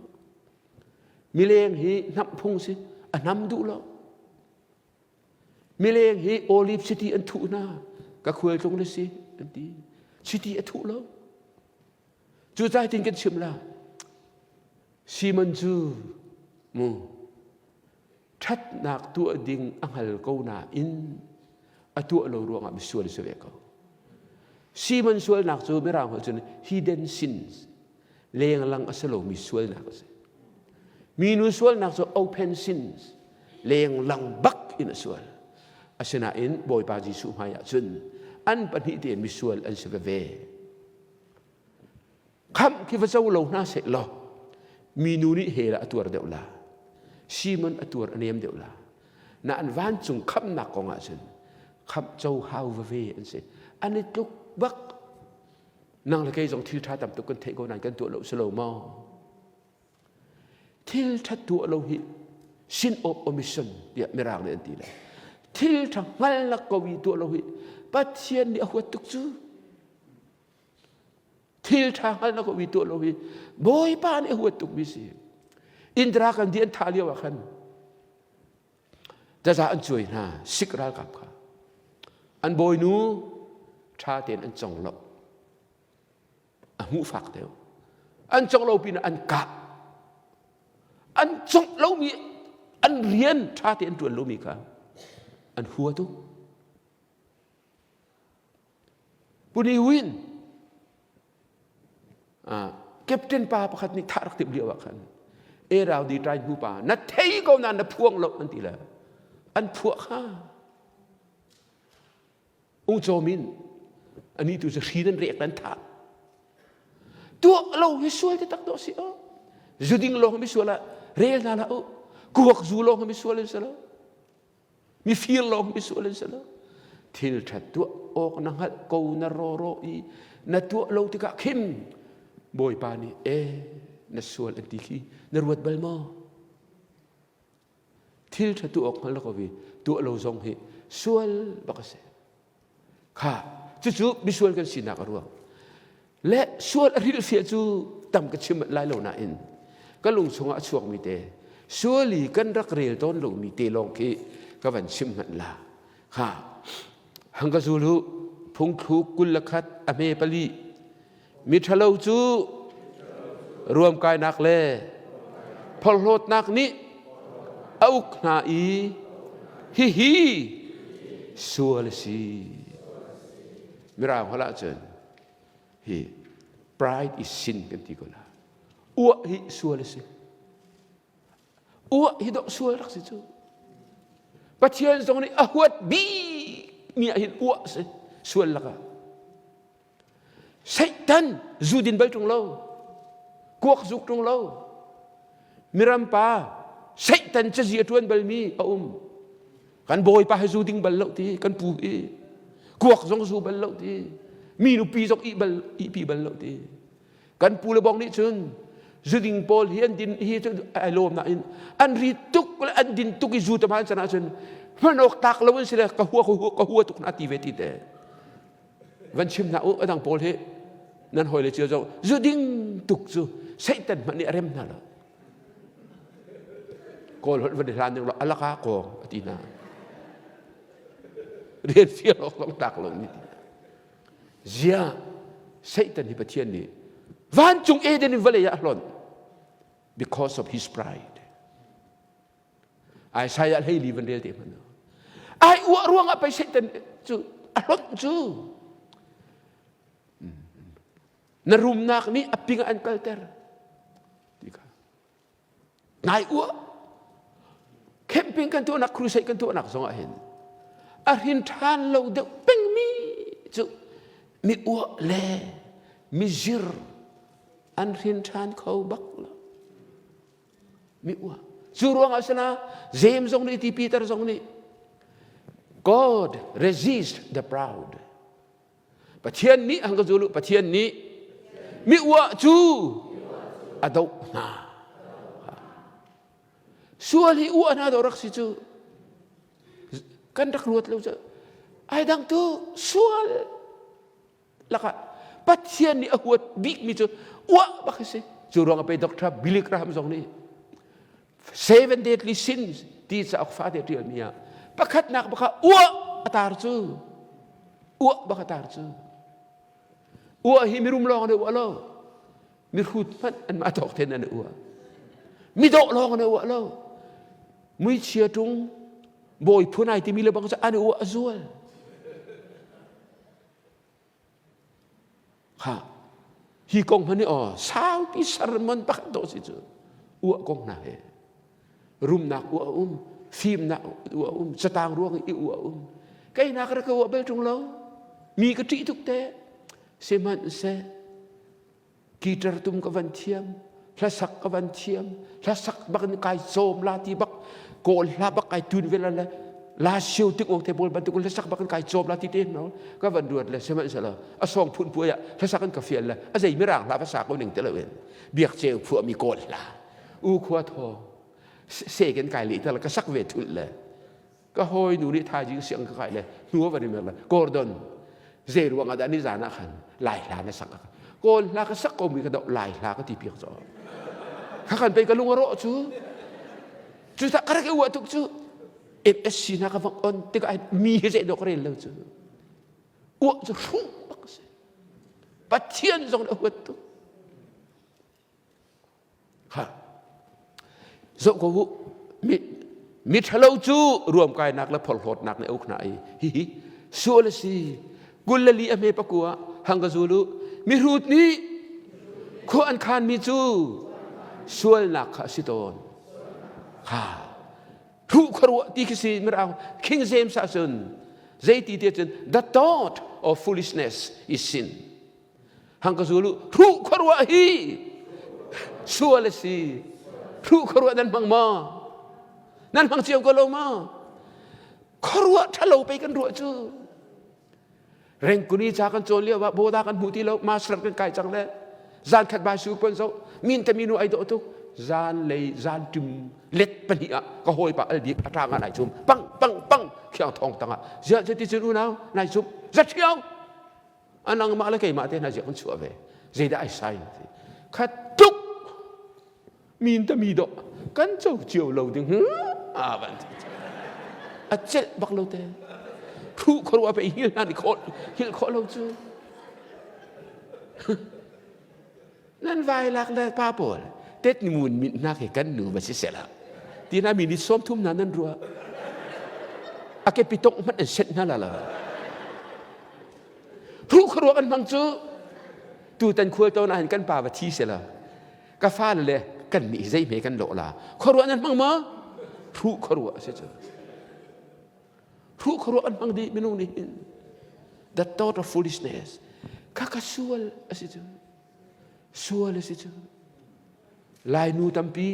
Mileng hi hnamh phung si, a hnam duh lo. Mileng hi olive chiti an thuh hna, ka khualtlung na si an ti. Chiti a thuh lo. Cucaah tin kan chim la. Simon cu mu ṭhatnak tuah ding a hngal ko nain a tuah lo ruangah misual a si ve ko. Simon sualnak cu Mirang holh cun hidden sins, lenglang a si lomi sualnak a si. Minu sualnak cu open sins, lenglang bak in a sual. Asinain Bawipa Jesuh hmaiah cun an pahnih tein misual an si veve. Khamh khi va co lo hna seh law minu nih hell ah a tuar deuh la. Simon a tuar a nem deuh la. Nain vancung khamhnak kong ah cun khamh co hau veve an si. An i tluk bak. Nang le kei zong thil ṭha tam tuk kan theih ko nain kan tuah lo si lo maw? Thil ṭha tuah lo hi sin of omission tiah Mirang nih an ti le. Thil ṭha hngalnak ko i tuah lo hi Pathian nih a huat tuk cu. Thil ṭha hngalhnak ko i tuah lo hi Bawipa nih a huat tukmi si. Indira Gandhi an thah lio ah khan taza an cuai hna Sikh ralkap kha. An bawinu ṭha tein an cong lo. A hmuh fak deuh. An cong lo pinah an kah. An congh lomi an rian ṭha tein an ṭuan lomi kha an hua tuk. Puni Win captain pa pakhat nih thah rak timh lio ah khan e rau di ṭai hnu pa na thei ko nain na phuang lo an ti le an phuah kha ungcaw min ani tu cu hri nan rek nan thah tuah lo hi sual te tak dawh si o zuding lawng mi sual ah rel hna hlah u kuak zu lawng mi sual in si lo Mifir lawng misual an si lo. Thil ṭhat tuah awk na hngalh ko na rawraw i na tuah lo tikah khin Bawipa nih e na sual an ti khi na ruat bal maw? Thil ṭha tuah awk hngal lo ko i tuah lo zong hi sual bak a si. Kha cucu misual kan sinak a ruang. Le sual a hrilhfiah cu tam ka chim lai lo nain ka lung chungah a chuakmi te sual i kan rak rel tawn lomi te lawng khi ka van chim hmanh la. Kha hang ka zul hu phungthluk 21 a hme pali mi ṭhalo cu ruamkainak le phorhlawtnak nih a uk hna i hihi sual a si. Mirang holh ahcun. Hi pride is sin kan ti ko na. Uah hi sual a si. Uah hi dawh sual rak si cu. Pathian zong nih a huat bik mi ah hin uah si sual lakah. Satan zu din bal ṭung lo, kuak zuk ṭung lo, miram pa Satan cazi a ṭuan balmi a um. Kan bawipa hi zu ding bal lo ti, kan pu hi kuak zong zu bal lo ti, mi nupi zong ih bal ihpi bal lo ti. Kan pu le bong nih cun zuding pawl hi an din hi cu ai lawm nain an ri tuk le an din tuk i zu tam an can ahcun hman awk tak lo in si le ka hua ka hua ka hua tuk na ti ve ti te. Van chim hna u adang pawl hi nan hawi le cio zong zu ding tuk cu Satan hmanh nih a rem hna lo. Kawl holh van i hlan ding lo alaka kawng a ti hna. Rian fial awk zong tak lo ni ti. Zia Satan hi Pathian nih vancung Eden in vawlei ah a hlonh because of his pride. Isaiah 14 van rel te hmanh. Ai uah ruangah pei Satan cu a hlonh cu. Na rumnak nih a ping an kalter. Ti kha. Nai uah. Camping kan tuahnak crusade kan tuahnak zong ah hin a hrin ṭhan lo deuh pengmi cu mi uah le mi zir an hrin ṭhan kho bak lo. Mi uah. Cu ruangah sana James zong nih ti Peter zong nih God resist the proud. Pathian nih hang ka zulu Pathian nih mi uah cu a doh hna. Sual hi uah hna do rak si cu kan rak ruat lo cu ai dang tu sual lakah Pathian nih a huat bikmi cu uah bak a si. Cu ruang ah pei Dr. Billy Graham zong nih Seven Deadly Sins ti cauk fate ṭialmi ah pakhatnak baka uah a tar cu uah bak a tar cu uah hi mirum lawng an uah lo mihrut hmanh anmah tawk ten an uah midawh lawng an uah lo muichia ṭung bawi phun ai timi le bang cu an uah a zual Kha hi kong hmanh hi aw saupi sermon pakhat dawh si cu uah kong hna he rumnak uah a um fimnak uah a um catang ruang i uah a um keinak rak ka uah bal ṭung lo mi ka ṭih tuk te sihmanhseh Guitar tum ka van thiam, hlasak ka van thiam, hlasak bak in kai cawm la ti bak, kawl hla bak kai tun ve la le la sio tik ong te bol bantuk hlasak bak in kai cawm la ti te no ka van ruat le sihmanhsehlaw a song phun puai ah hlasak in ka fial le a zei mirang hla va sa ko ning te lo in biak ceu phuah mi kawl hla u khua thaw se kan kai le ta ka sak ve thul le Ka hawinu nih thaizing siang ka kai le hnu a van i mer le Gordon zei ruang ah dah nizan ah khan lai hla na sak kawl hla ka sak ko mi ka doh lai hla ka ti piak caw kha kan pei ka lung a rawh cu cu tak ka rak i uah tuk cu MSC hna ka vang on tikah mi hi zei dawh ka rel lo cu uah cu hruh bak a si Pathian zong nih a huat tuk Ha. Zoh ko u. Mi, mi ṭhalo cu ruamkainak le phorhlawtnak nih a uk hna i hihi sual a si. 24 a hme pakua hang ka zul u. Mihrut nih khua an khanmi cu sualnak kha a si tawn. Ha. Hruh khuaruah ti khi si mirang King James ahcun zeiti ti ahcun the thought of foolishness is sin. Hang ka zul u. Hruh khuaruah hi sual a si. Hruh khuaruah nan hmang maw? Nan hmang cio ko lo maw? Khuaruah ṭhalo pei kan ruah cu. Rengkuni ca kan cawn lio ah boda kan hmu ti lo, master kan kai cang le zan khat bai su pon zo min te minu ai dawh tuk zan lei zan tum let pahnih ah ka hawipa albik a ṭang ah nai cum pang pang pang khiang thong tangah ziah cuti cun unau nai cum zathiang A nangmah le keimah te hna ziak kan chuah ve. Zeidah ai sai ti. Khat tuk min ta mi dawh kan co cio lo ding a van ti. A celh bak lo te. Thu khuaruah pe hil hna ni khawh hil khawh lo cu. Nan vai lak le pa pawl tet ni mun min hna ke kan nu va si sela. Ti na mi ni som thum na nan ruah. A ke pitong hmanh an set hna la la. Thu khuaruah kan hmang cu. Tutan khual tawn ahhin kan pa va thi sela ka fale le kan nih zei hme kan lawh la khuaruah nan hmang maw? Hruh khuaruah a si cu. Hruh khuaruah an hmang dih minung nih hin. The thought of foolishness. Kha ka sual a si cu. Sual a si cu. Lainu tampi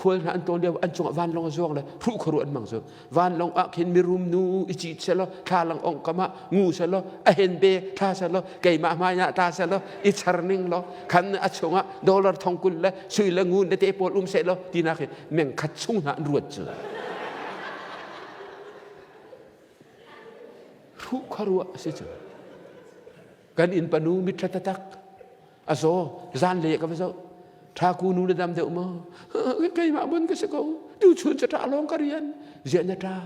khual hna an tawn lio an cungah vanlawng a zuang le hruh khuaruah an mang cu. Vanlawng ah khin mirum nu i cit selaw thlalang ong kam ah ngu selaw a hen be thla selaw keimah hmai ah tla selaw i char ning law khan a chungah dollar thong kul le sui le ngun le te pawl um selaw tinak hi meng khat chung hna an ruat cu. Hruh khuaruah a si cu. Kan inn panu mitthla tatak a zaw zanlei ka va zoh thaku nu na dam deuh maw keimah mun ka si ko tu chun ca ṭah lawng ka rian ziah na ṭah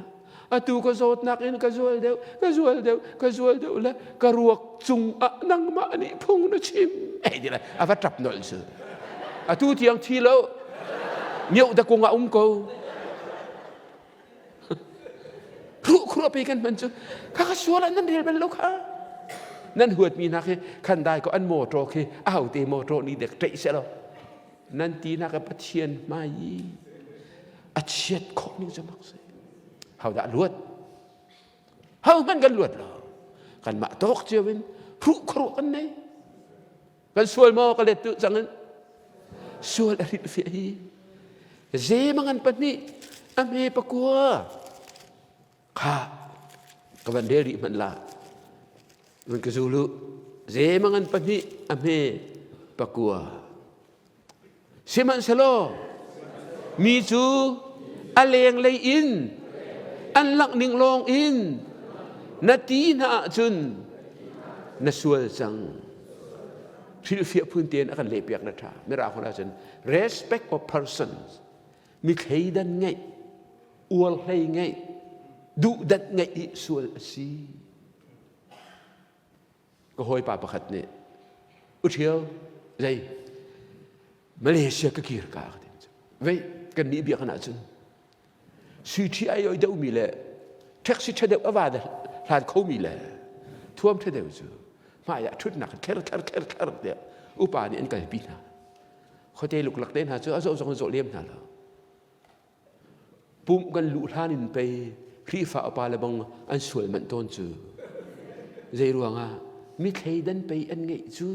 atu ka zawtnak in ka zual deuh ka zual deuh ka zual deuh le ka ruak cung ah nangmah nih phung na chim ei ti le a va ṭap nolh cu atu tiang thi lo mioh da kung ah um ko Hruh khruah pe kan hman cu kha kha sual ah nan rel bal lo kha. Nan huatmi hna khi khan dai ko an motor khi a hote motor nih dek ṭeih seh lo. Nan ti nak Pathian hmai i a chiat khawh ning cu mak si. Ho dah luat? Ho hmanh kan luat lo. Kanmah tawk cio in hruh khuaruah kan nei. Kan sual maw ka let tu cang in sual a hrilh fiah hi zemangan pahnih a hme pakua kha ka van rel rih hmanh la van ka zulu zemangan pahnih a hme pakua sihmanhsehlaw mi cu a lenglei in an langh ning lawng in na ti hna ahcun na sual cang hrilhfiah phun tein a kan lehpiak na ṭha mirang holh ahcun respect of persons mi thleidan ngeih uar hlei ngeih duhdanh ngeih i sual a si ka hawipa pakhat nih u ṭhial zei Malaysia ka kir ka ka ti vei kan nih biak ahcun sui ṭhi ai oi deuhmi le taxi ṭha deuh a va hlan khomi le thuam ṭha deuh cu hmai ah ṭhutnak kher kher kher kher tiah upa nih an kalpi hna khuate luklak te hna cu a zoh zong in zoh lem hna lo Pumh kan luh hlan in pei Khrihfa upa le bang an sual manh tawn cu. Zei ruangah mi thleidan pei an ngeih cu.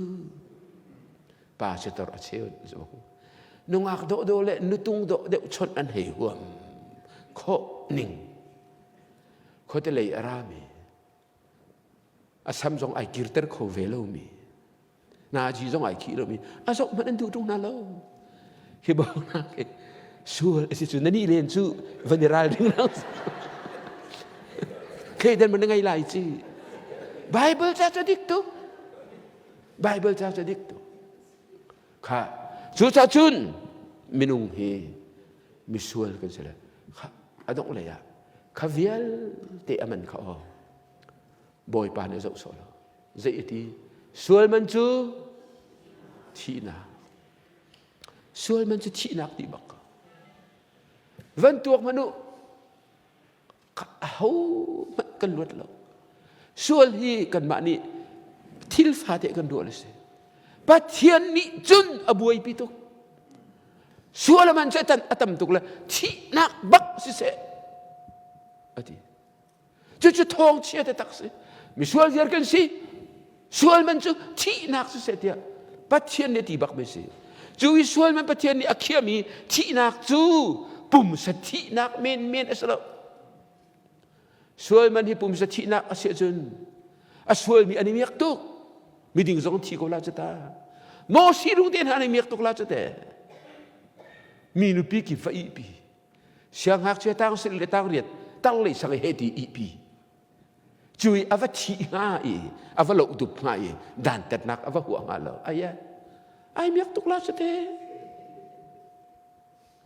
Pa sitor a cheu zong. Nungak dawhdawh le nutung dawh deuh chawnh an hei huam. Khawh ning. Khuate lei a rami. A sam zong ai kirter kho ve lomi. Nazi zong ai khih lomi a zoh hmanh an duh ṭung hna lo. Hi bawnak hi sual a si cu na nih len cu van i ralring lang. Thleidan man na ngei lai ci. Bible ca cu dik tuk. Bible ca cu dik tuk. Kha cucaah cun minung hi misual kan si le kha a dongh lei ah kha vialte a man kha aw Bawipa nih a zoh sawh lo. Zei a ti? Sual man cu thihnak. Sual man cu thihnak ti bak. Van tuak hmanh u. Aho hmanh kan luat lo. Sual hi kanmah nih thil fate kan ruah le si. Pathian nih cun a buaipi tuk. Sual man cu a tam tuk le thihnak bak siseh a ti. Cucu thawngchia taktak si. Misual viar kan si. Sual man cu thihnak siseh tiah Pathian nih a ti bak mi si. Cu i sual man Pathian nih a khiahmi thihnak cu pumsa thihnak menmen a si lo. Sual man hi pumsa thihnak a si ahcun a sualmi an i miak tuk. Miding zong thi ko la cu ta. Moses rung te hna an i miak tuk la cu te. Mi nupi ki fa ihpi. Siangngakchia tang sarih le tang riat tang lei sang i he ti ihpi. Cu i a va thi hnga i a va loh dup hnga i dantatnak a va huah hnga lo. Ai ai miak tuk la te.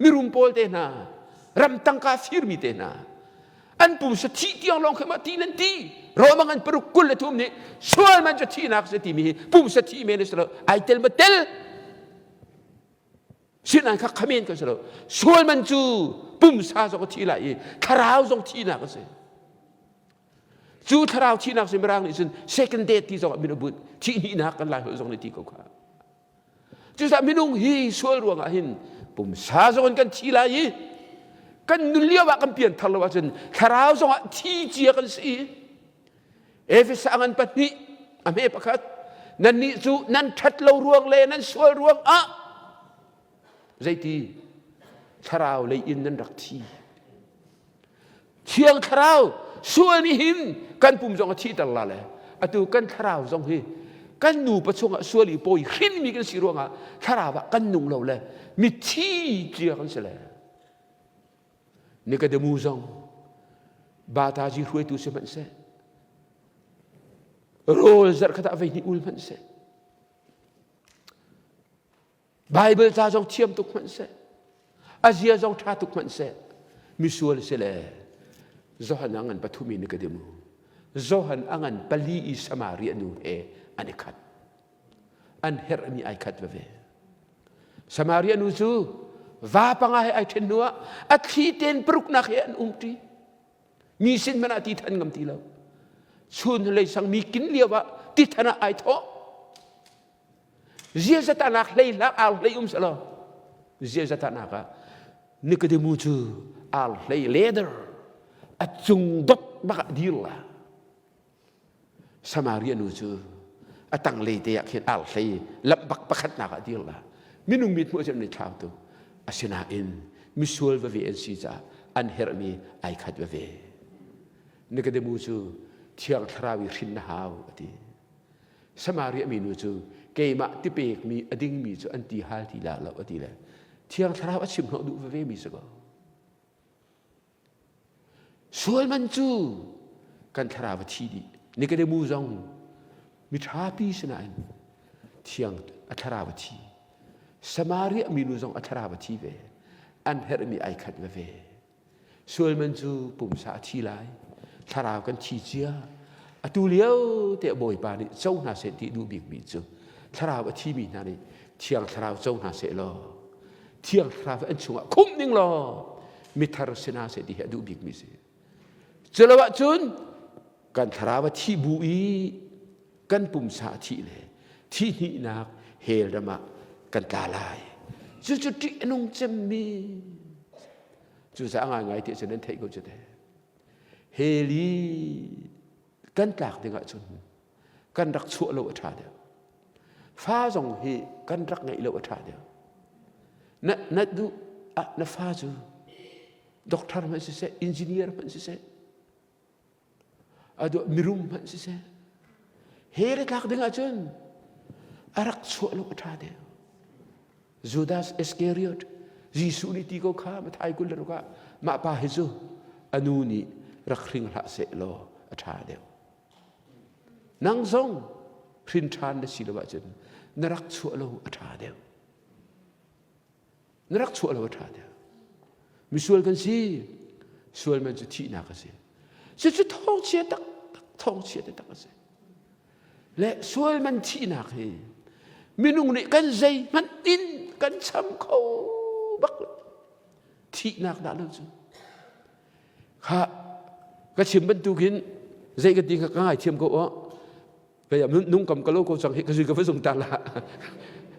Mirum pawl te hna, ram tangka firmi te hna, an pumsa thih tiang lawng khi ma ti nan ti. Roma ngan paruk 23 nih sual man cu thihnak si timi hi pumsa thih men a si lo. Ai tel ma tel. Sinain kha khamen kan si lo. Sual man cu pumsa zong a thi lai i thlarau zong thihnak a si. Cu thlarau thihnak cu Mirang nih cun second death ti zong ah min a bunh. Thih hnihnak kan Lai holh zong nih ti ko kha. Cucaah minung hi sual ruangah hin pumsa zong in kan thi lai i kan nun lio ah kan pian thar lo ahcun thlarau zong ah thi cia kan si. Efesa ngan pahnih a hme pakhat nannih cu nan ṭhat lo ruang le nan sual ruang ah zeiti thlarau lei in nan rak thi. Thiang Thlarau sual nih hin kan pum zong a thihter la le atu kan thlarau zong hi kan nupa chungah sual i pawi hrinmi kan si ruangah thlarau ah kan nung lo le mithi cia kan si le Nikodemu zong Bataji hruaitu si hmanh seh rawl zarh khat ah vei hnih ul hmanh seh Baibal ca zong thiam tuk hmanh seh, a zia zong ṭha tuk hmanh seh, misual si le Johan a ngan pathum i Nikodemu, Johan a ngan pali i Samaria nu he an i khat. An herhmi ai khat veve. Samaria nu cu va panga he ai ṭhen hnu ah a thli ten paruknak he an umṭi. Mi sin hmanh ah ti than ngam ti lo. Chun lei sang mi kin lio ah ti than ah ai thawh. Ziazatanak hlei hlak ar hlei um selaw ziazatanak ah Nikodemu cu ar hlei leather a cung dot bak ah dir la Samaria nu cu a tanglei te ah khin ar hlei lamh bak pakhatnak ah dir la minung mit hmuh cun an i thlau tu asinain misual veve an si caah an herhmi ai khat veve Nikodemu cu Thiang Thlarau i hrin na hau a ti Samaria minu cu keimah ti pekmi a dingmi cu an ti hal ti la lo a ti le Thiang Thlarau a chim hnawh duh veve mi si ko. Sual man cu kan thlarau a thi dih. Nikodemu zong mi ṭhapi sinain thiang a thlarau a thi. Samaria minu zong a thlarau a thi ve. An herhmi ai khat veve. Sual man cu pumsa a thi lai, thlarau kan thi cia. Atu lio te Bawipa nih co hna seh ti duh bikmi cu thlarau a thimi hna nih Thiang Thlarau co hna seh law Thiang Thlarau an chungah khumh ning law mithar si hna seh ti hi a duh bikmi si. Culo ahcun kan thlarau a thih bu i kan pumsa a thih le thih hnihnak hell ram ah kan tla lai. Cucu ṭih a nung cemmi cucaah ngaingai ti cun nan theih ko cu te. Hell i kan tlak ding ahcun kan rak chuah lo a ṭha deuh. Fa zong hi kan rak ngeih lo a ṭha deuh. Na, na duh ah na fa cu doctor hmanh siseh, engineer hmanh siseh, a duh mirum hmanh siseh he le tlak ding ahcun a rak chuah lo a ṭha deuh Judas Iscariot Jesuh nih ti ko kha Mathai 20 le ruk ah mah pa hi cu a nu nih rak hring hlah seh law a ṭha deuh nang zong hrin ṭhan na si lo ahcun na rak chuah lo a ṭha deuh Na rak chuah lo a ṭha deuh. Misual kan si. Sual man cu thihnak a si. Cucu thawngchia taktak, thawngchia taktak a si. Le sual man thihnak hi minung nih kan zeihmanh in kan cham kho bak lo. Thihnak dah lo cu. Kha ka chim bantukin zei ka ti kha ka ngaithiam ko aw. Kaya nung kam ka lo ko cang hi ka zui ka va zung ta la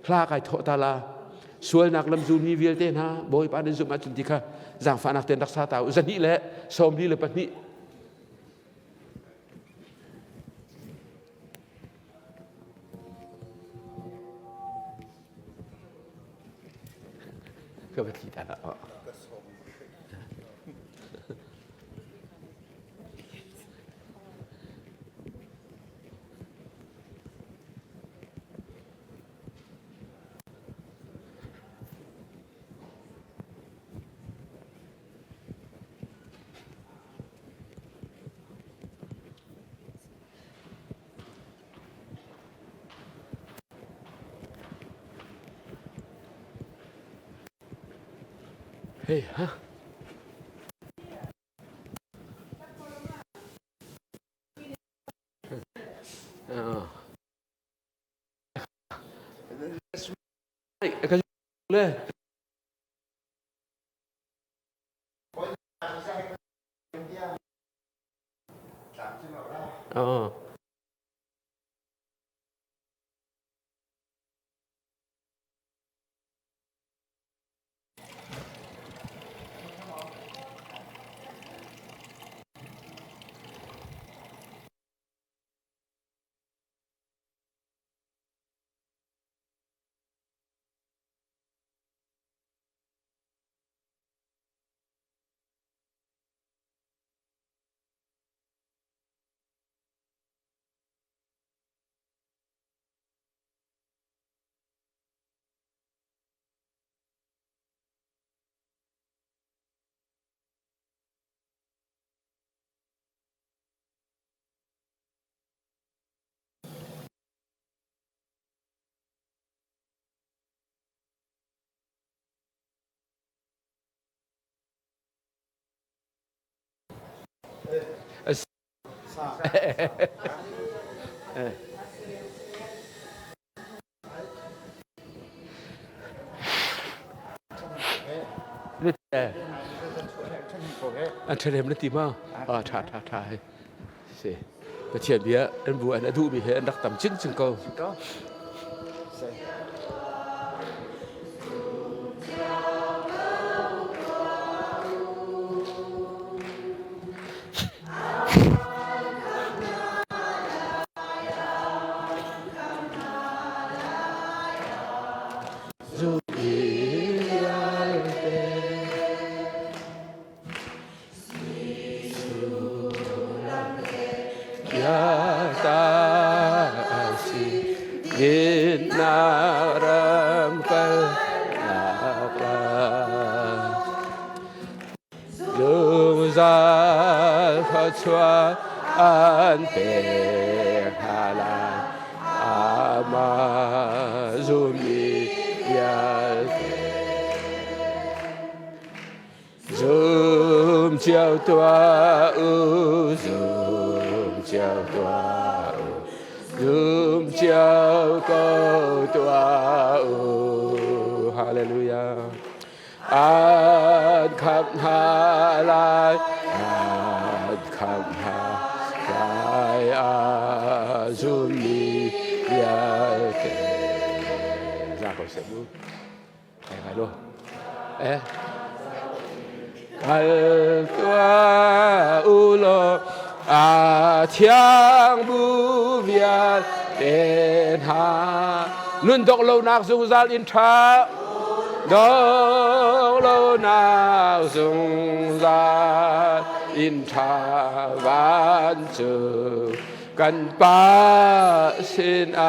hla kai thawh ta la sualnak lam zulmi vialte hna Bawipa nan zumh ahcun ti kha zaangfahnak ten rak sa ta u zahnih le sawmli le pahnih ka va tli ta la Hey, ha? Le. Oh. An ṭhahnem na ti ma? Ah, ṭha ṭha ṭha hei. Si. Pathian bia an bu an a duhmi he an rak tam cingcing ko. Zungzal thluachuah an pek hna lai. Amah zummi vialte. Zum cio tuah u, zum cio tuah u, zum cio ko tuah u. Hallelujah. An khamh hna lai, an khamh hna lai, a zummi vialte. Za ko seh mu. Ai ngai lo. Eh. Kal tuah u law a thiang bu vialte hna nun dok lonak zungzal in ṭha dok lonak zungzal in ṭha vancung kan Pa sinah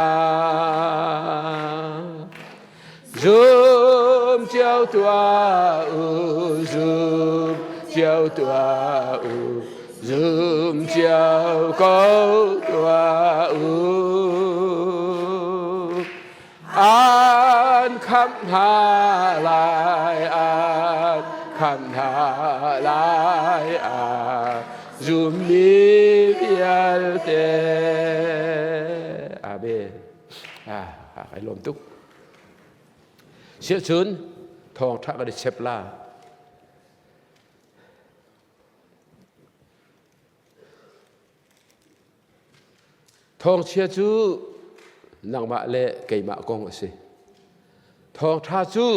Zum cio tuah u, zum cio tuah u, zum cio ko tuah u. An khamh hna lai, an khamh hna lai, a zummi vialte. Amen. Ah, ai lawm tuk. Siahcun thawngṭha kan i chep la. Thawngchia cu nangmah le keimah kong a si. Thawngṭha cu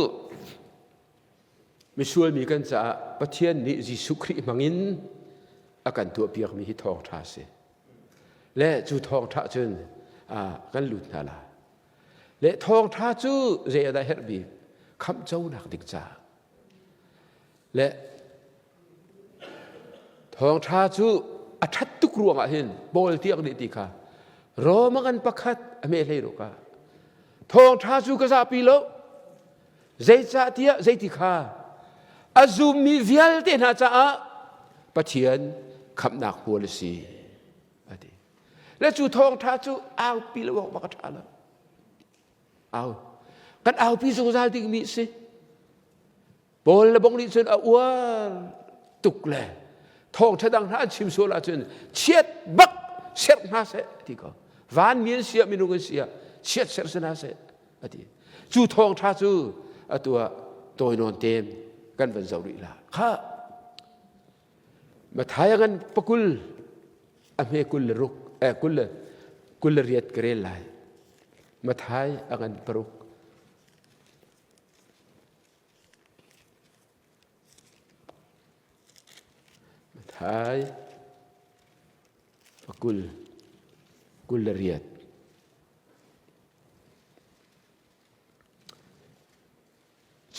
misual mi kan caah Pathian nih Jesuh Khrih hmangin a kan tuahpiakmi hi thawngṭha a si. Le cu thawngṭha cun kan lut hna la. Le thawngṭha cu zei ah dah herh bik? Khamhconak ding caah. Le thawngṭha cu a ṭhat tuk ruangah hin Paul tiang nih ti kha Roma ngan pakhat a me hlei ruk ah thawngṭha cu ka zahpi lo zeicahtiah zeiti kha a zummi vialte hna caah Pathian khamhnak hmual a si a ti. Le cu thawngṭha cu aupi lo awk bak a ṭha lo. Au. Kan aupi zungzal dingmi a si. Paul le bong nih cun a uar tuk le thawngṭha dang hna an chim sual ahcun chiat bak serh hna seh ti ko. Vanmi an si ah minung an si ah chiat serh si hna seh a ti. Cu thawngṭha cu atu ah tawi nawn tein kan van zoh rih la. Kha Matthai a ngan pakul a hme 26. eh 28 ka rel lai. Mathai a ngan paruk. Mathai pakul 28.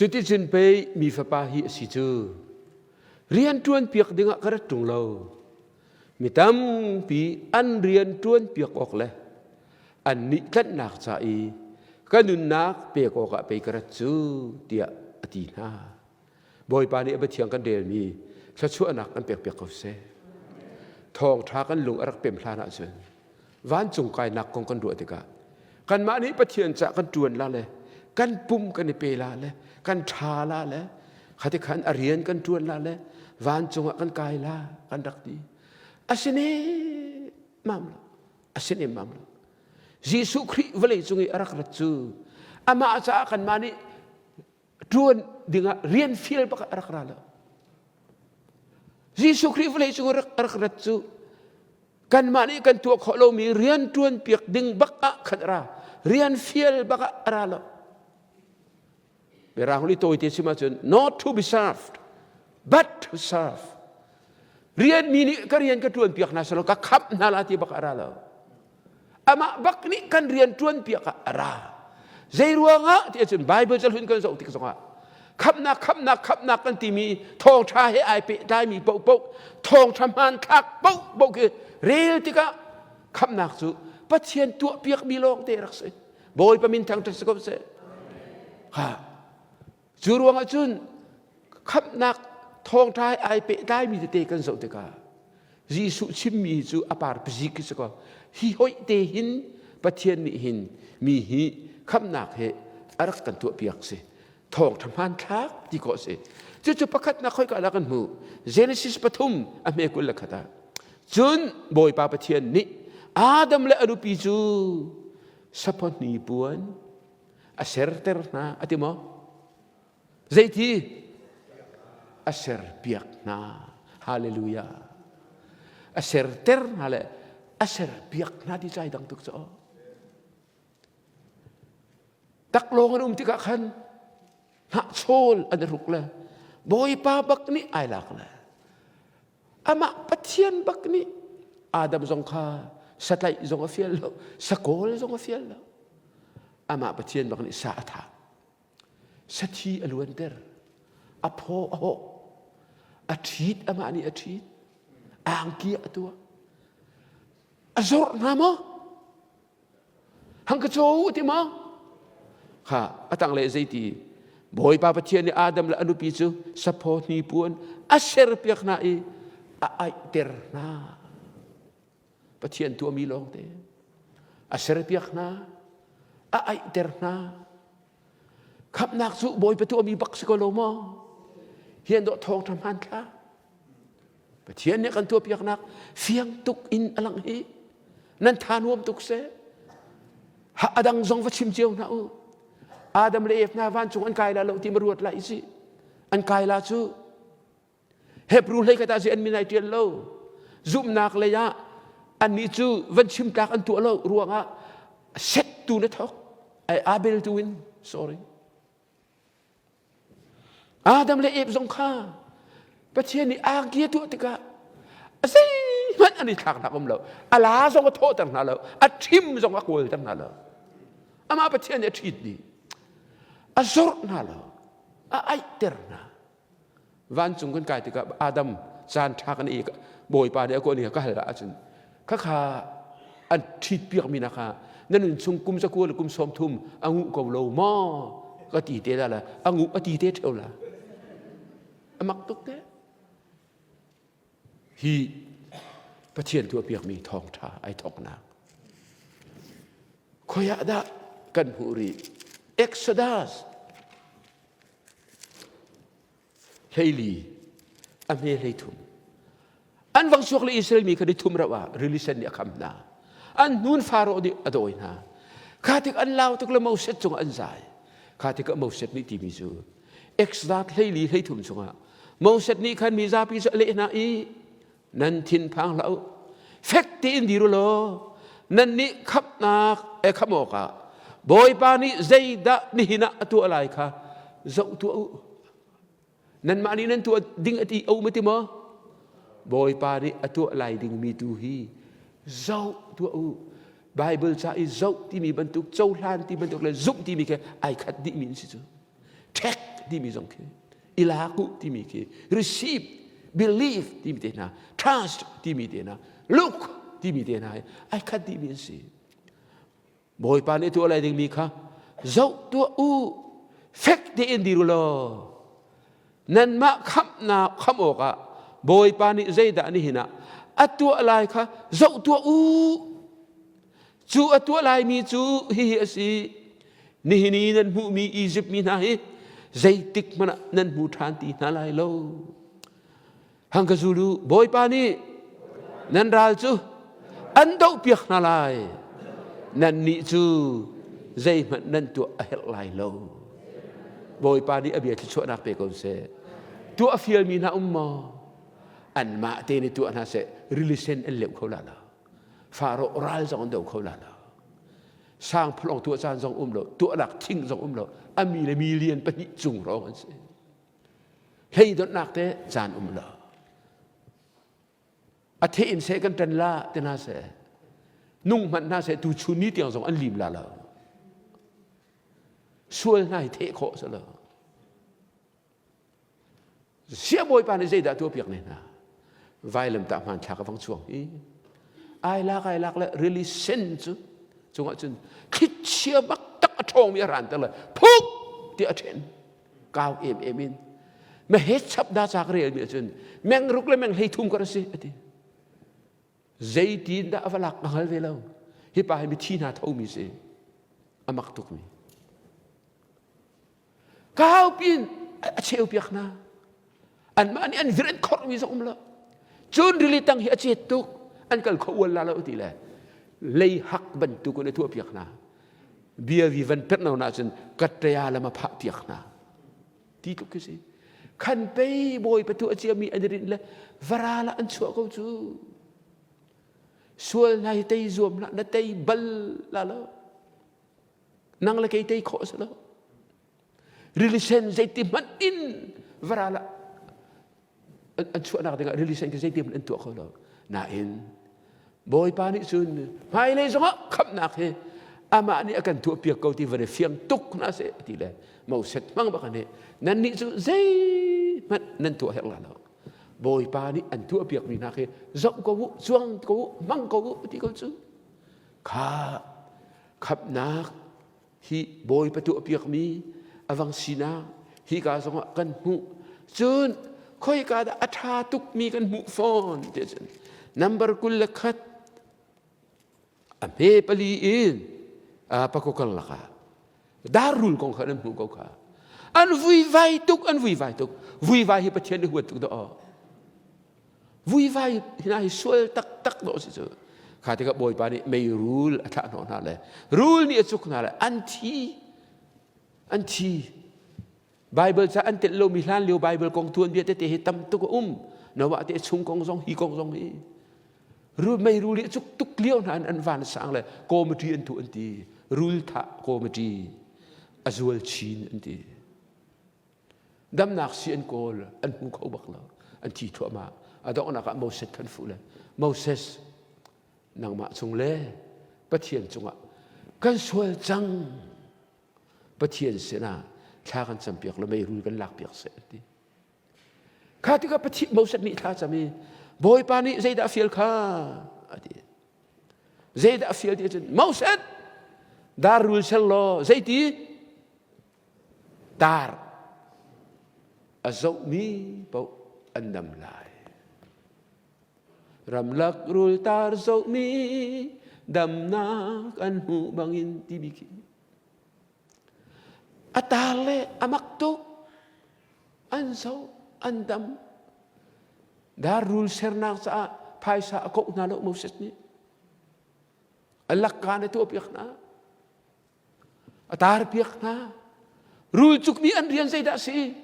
Cuticun pei mi fapa hi a si cu. Rian ṭuan piak dingah ka rat ṭung lo. Mi tampi an rian ṭuan piak awk le annih tlanhnak ca i ka nunnak pek awkah pei ka rat cu tiah a ti hna. Bawipa nih a biathiang kan relmi thluachuahnak kan pekpiak ko seh. Thawngṭha kan lung a rak pem hlan ahcun vancung kainak kong kan ruah tikah kanmah nih Pathian cah kan ṭuan la le kan pum kan i pe la le kan ṭha la le khati khan a rian kan ṭuan la le vancung ah kan kai la kan rak ti. Asine mam lo asine mam lo Jesuh Khrih vawlei cung i a rak rat cu amah caah kanmah nih ṭuan dingah rian fial bak a rak ra lo. Jesuh Khrih vawlei cung rak rak rat cu kanmah nih kan tuah khawh lomi rian ṭuan piak ding bak ah khan ra rian fial bak ah a ra lo. Mirang li tawite chim ahcun not to be served but to serve. Rian mi nih ka rian ka ṭuan piak hna selaw ka khamh hna la ti bak a ra lo. Amah bak nih kan rian ṭuan piak ah a ra. Zei ruangah ti ahcun Bible cahlun kan zoh tik zongah khamhnak khamhnak khamhnak kan timi thawngṭha he ai pehtlaimi paohpaoh thawngṭha hmanthlak paohpaoh khi rel tikah khamhnak cu Pathian tuahpiakmi lawng te rak si. Bawipa min thangṭhat si ko seh. Ha. Cu ruangah cun khamhnak thawngṭha he ai pehtlaimi tete kan zoh tikah Jesuh chimmi cu a par pizik khi si ko. Hi hoih te hin Pathian nih hin mi hi khamhnak he a rak kan tuahpiak si. Thawngṭha hmanthlak ti khawh si. Cucu pakhatnak khoika dah kan hmuh? Genesis pathum a hme 21 ah. Cun Bawipa Pathian nih Adam le a nupi cu saphaw hnipuan a serter hna a ti maw? Zeiti? A serpiak hna. Hallelujah. A serter hna le a serpiak hna ti cai dang tuk cu. Taklawng an um tikah khan hnahchawl an i ruk le Bawipa bak nih ai lak le amah Pathian bak nih Adam zong kha satlaih zong a fial lo sakawl zong a fial lo amah Pathian bak nih sa a thah sathi a luanter a phaw a hawh a ṭhit amah nih a ṭhit angki a tuah a zorh hna maw hang ka caw u ti maw kha a tang le zeiti Bawipa Pathian nih Adam le a nupi cu saphaw hnipuan a serpiak hna i a aihter hna Pathian tuahmi lawngte a serpiak hna a aihter hna khamhnak cu Bawipa tuahmi bak si ko lo maw hi an dawh thawngṭha hmanthlak Pathian nih kan tuahpiaknak fiang tuk in a lang hi nan tha nuam tuk seh ha adang zong va chim cio hna u Adam le Eve hna vancung an kai la lo ti ma ruat lai si an kai la cu Hebrew hlei khat ah an min ai ṭial lo. Zumhnak lei ah annih cu van chim tlak an tuah lo ruangah set tu na thawk ai Abel tu in sorry. Adam le Eve zong kha Pathian nih angki a tuah tikah a zeihmanh an i thlaknak um lo. A la zong a thawhter hna lo. A ṭhim zong a kawlter hna lo. Amah Pathian nih a ṭhit dih. A zorh hna lo. A aihter hna. Vancung kan kai tikah Adam caan ṭha kan i Bawipa nih a kawl ka hal ahcun khakha an ṭhit piakmi na kha na nun chung kum zakua le kum 30 a nguh ko lo maw ka ti te la la a nguh a ti te ṭheo la a mak tuk te hi Pathian tuahpiakmi thawngṭha ai thawknak khoi ah dah kan hmuh rih Exodus 14 a hme 33 an vang chuak le Israel mi kha ni thum rauh ah rili sen nih a kham hna an hnun Faro nih a dawi hna kha tik an lau tuk le Moses cungah an zai kha tikah Moses nih timi cu Exodus 14 33 chungah Moses nih khan mi zapi cu a leh hna i nan thinphang hlah u. Fek tein dir u law nannih khamhnak e khamh awkah Bawipa nih zeidah nihin ah a tuah lai kha zoh tuah u. Nanmah nih nan tuah ding a ti a um a ti maw? Bawipa nih a tuah lai dingmi tu hi zoh tuah u. Bible ca i zoh timi bantuk, cohlan ti bantuk le zumh timi khi ai khat dihmi an si cu. Ṭhek timi zong khi, i lak u timi khi, receive, believe timi te hna, trust timi te hna, look timi te hna hi ai khat dihmi an si. Bawipa nih tuah lai dingmi kha zoh tuah u, fek tein dir u law nanmah khamhnak khamh awkah Bawipa nih zeidah nihin ah a tuah lai kha zoh tuah u. Cu a tuah laimi cu hihi a si. Nihin i nan hmuhmi Izipt mi hna hi zeitik hmanh ah nan hmu ṭhan ti hna lai lo. Hang ka zul u, Bawipa nih nan ral cu an dohpiak hna lai. Nannih cu zeihmanh nan tuah a herh lai lo. Bawipa nih a bia thluachuahnak pe ko seh. Tuah a fialmi hna um maw? Anmah te nih tuah hna seh. Rili sen an leuh kho la lo. Faro ral zong an do kho la lo. Sangphalawng tuah caan zong um lo. Tuahnak thing zong um lo. A mi le million pahnih cung hrawng an si. Hleidonhnak te caan um lo. A the in seh kan ṭan la ti hna seh. Nung hmanh hna seh tu chun ni tiang zong an lim la lo. Sual hna hi theh khawh si lo. Sia Bawipa nih zeidah tuah piak ne hna? Vailamtah hmanthlak a vang chuang hi. Ai lak ai lak le rili sen cu cungah cun thlichia bak tak a ṭhawngmi a ran ter le phuk ti a ṭhen. Kau em em in me chap da ca ka rel mi ahcun meng ruk le meng hlei thum kar a si a ti. Zeitin dah a va lak ka hngal ve lo. Hi pa hi mithi hna thomi si. A mak tukmi. Kau pin a cheu piak hna. Anmah nih an vir an khorhmi zong um lo. Cun rili tang hi a cet tuk. An kal kho ual la lo ti le lei hak bantuk in a tuah piak hna. Bia vi van perh no na cun katṭaya lam a phah piak hna. Ti tluk khi si. Khan pei bawi patu a ciami an i rinh le varal ah an chuah ko cu. Sual hna hi tei zuam hlah na tei bal la lo. Nang le kei tei khawh si lo. Rili sen zeiti hmanh in varal ah an chuahnak dingah rili sen khi zeiti hmanh an tuah kho lo. Nain Bawipa nih cun hmailei zongah khamhnak hi amah nih a kan tuahpiak ko ti van i fiang tuk hna seh ti le Moses hmang bak nih nannih cu zeihmanh nan tuah herh la lo. Bawipa nih an tuahpiakmi hna khi zoh ko u, cuang ko u, hmang ko u ti ko cu. Kha khamhnak hi Bawipa tuahpiakmi a vang sinak hika zongah kan hmuh. Cun khoika dah a ṭha tukmi kan hmuh fawn ti cun number 21 a hme pali in pakukal lakah darrul kong kha nan hmuh ko kha. An vuivai tuk, an vuivai tuk. Vuivai hi Pathian nih huat tuk dah aw. Vuivai hna hi sual taktak dawh si cu. Kha tikah Bawipa nih meirul a thlah hnawh hna le rul nih a cuk hna le an thi. An thi. Bible ca an telh lomi hlan lio Bible kong tuanbia tete hi tam tuk a um. Noah te chung kong zong hi kong zong hi. Rul meirul nih a cuk tuk lio hna in an van sang le committee an tu an ti. Rul thah committee a zual chin an ti. Damnak si an kawl, an hmu kho bak lo. An thi thluahmah. A donghnak ah Moses khan fuh le Moses nangmah chung le Pathian cungah kan sual cang. Pathian sinah thla kan campiak le meirul kan lakpiak seh an ti. Kha tikah Pathian Moses nih thla cam i Bawipa nih zeidah a fial kha a ti. Zeidah a fial ti ahcun Moses dar rul ser law zeiti Tar a zohmi paoh an dam lai. Ramlak rul tar zohmi damnak an hmuh bangin timi khi. A tar le a mak tuk. An zoh, an dam. Dar rul sernak caah phaisa a koh hna lo Moses nih. A lakka na tuahpiak hna. A tarpiak hna. Rul cuk nih an rian zeidah a si?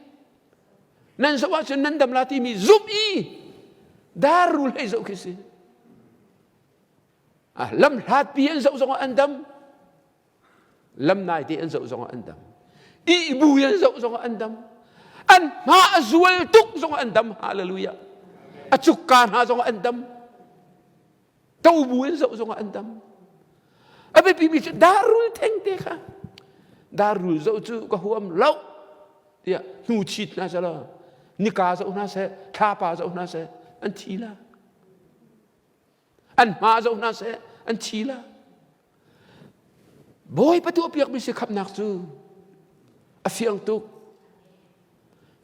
Nan zoh ahcun nan dam la timi zumh i dar rul hei zoh khi si. Lam hlatpi an zoh zongah an dam. Lam naite an zoh zongah an dam. Ihbu an zoh zongah an dam. An hma a zual tuk zongah an dam. Hallelujah. A cukka hna zongah an dam. Tobu in zoh zongah an dam. A biapimi cu darul thengte kha. Darul zoh cu ka huam lo tiah hnu chit hna selaw nika zoh hna seh, thlapa zoh hna seh, an thi la. An hma zoh hna seh, an thi la. Bawipa tuahpiakmi si khamnak cu a fiang tuk.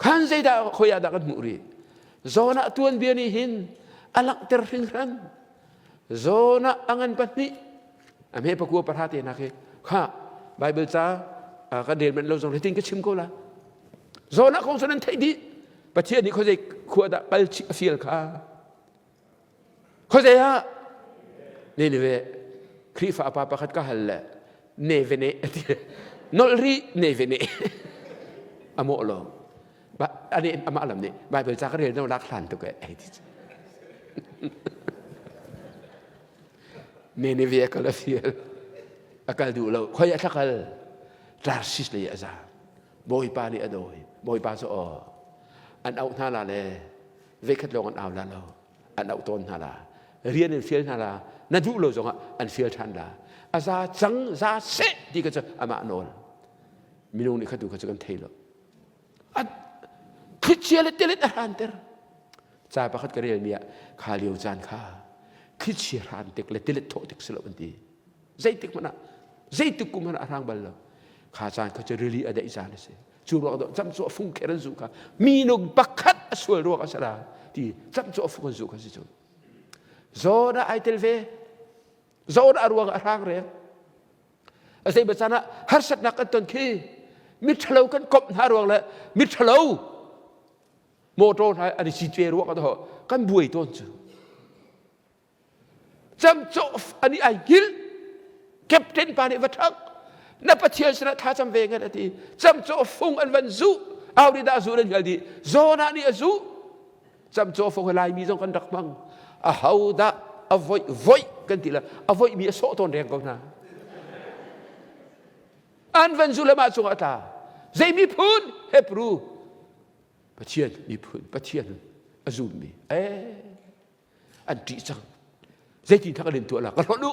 Khan zeidah khoi ah dah kan hmuh rih? Jonah tuanbia nih hin a langhter hringhran. Jonah a ngan pahnih a hme pakua pahra te hna khi kha Bible ca kan rel manh lo zong hitin ka chim ko la. Jonah kong cu nan theih dih. Pathian nih khuazei khua dah kal a fial kha. Khuazei ah Nineveh Khrihfa pa pakhat ka hal le Nevene a ti. Nolh rih Nevene. A mawh lo. Ani amah lam nih Bible ca ka rel no lak hlan tuk eh ai ti. Nineveh kal a fial. A kal duh lo. Khoi a thlakal. Tarsis lei a za. Bawipa nih a dawi. Bawipa cu aw. An auh hna la le veikhat lawng an au la lo an auh tawn hna la rian in fial hna la na duh lo zongah an fial ṭhan la a za cang za seh ti kha cu amah nawl minung nih kha tu kha cu kan thei lo a thlichia le tilet a hranter ca pakhat ka relmi ah kha lio caan kha thlichia hran tik le tilet thawh tik si lo an ti Zeitik hmanh ah zeitik kum hmanh ah a hrang bal lo. Kha caan kha cu rili a daih caan a si. Cu ruang ah camcawh fung kher an zuh kha minung pakhat a sual ruang a si la ti camcawh fung an zuh kha si cu. Zawn ah ai tel ve. Zawn ah ruang ah a hrang reng. A zei caan ah harsatnak kan ton khi miṭhalo kan komh hna ruang le miṭhalo motor hna an i cit ve ruang ah kan buai tawn cu. Camcawh ani ai hngilh. Captain pa nih va ṭhang. Na Pathian sinah thlacam ve ngat a ti. Camcawh fung an van zuh. Au nih dah zuh nan hngal dih. Jonah nih a zuh. Camcawh fung hi Laimi zong kan rak hmang. A ho dah a voih voih kan ti le a voih mi a sawh tawn reng ko hna. An van zuh le mah cungah a tla. Zei miphun? Hebrew. Pathian miphun, Pathian a zummi. Eh. An ṭih cang. Zeitin thak an in tuah la? Ka hlonh u.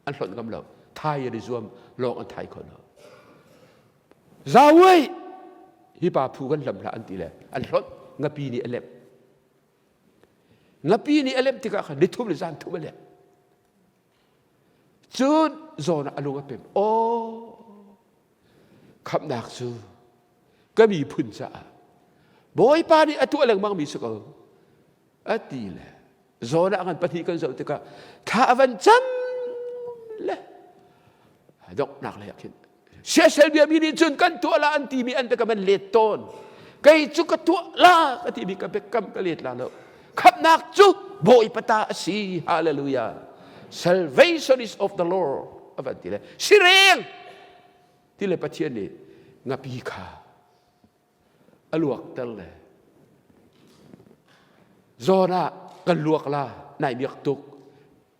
An hlonh ngam lo. Thai an i zuam, lawng an thai kho lo. Zawei! Hi pa phu kan hlam hlah an ti le an hlonh. Ngapi nih a lemh. Ngapi nih a lemh tikah khan nithum le zan thum a lemh. Cun zawn ah a lung a pem. Aw, khamhnak cu ka miphun caah Bawipa nih a tuah lengmang mi si ko. A ti le zawn ah kan pahnih kan zoh tikah thla a van cam le donghnak lei ah khin siasel bia mi nih cun kan tuah la an timi an biakam an let tawn. Kei cu ka tuah la ka timi ka biakam ka let la lo. Khamhnak cu Bawipa ta a si. Hallelujah. Salvation is of the Lord. A van ti le sireng ti le Pathian nih ngapi kha a luakter le zawn ah kan luak la nai miak tuk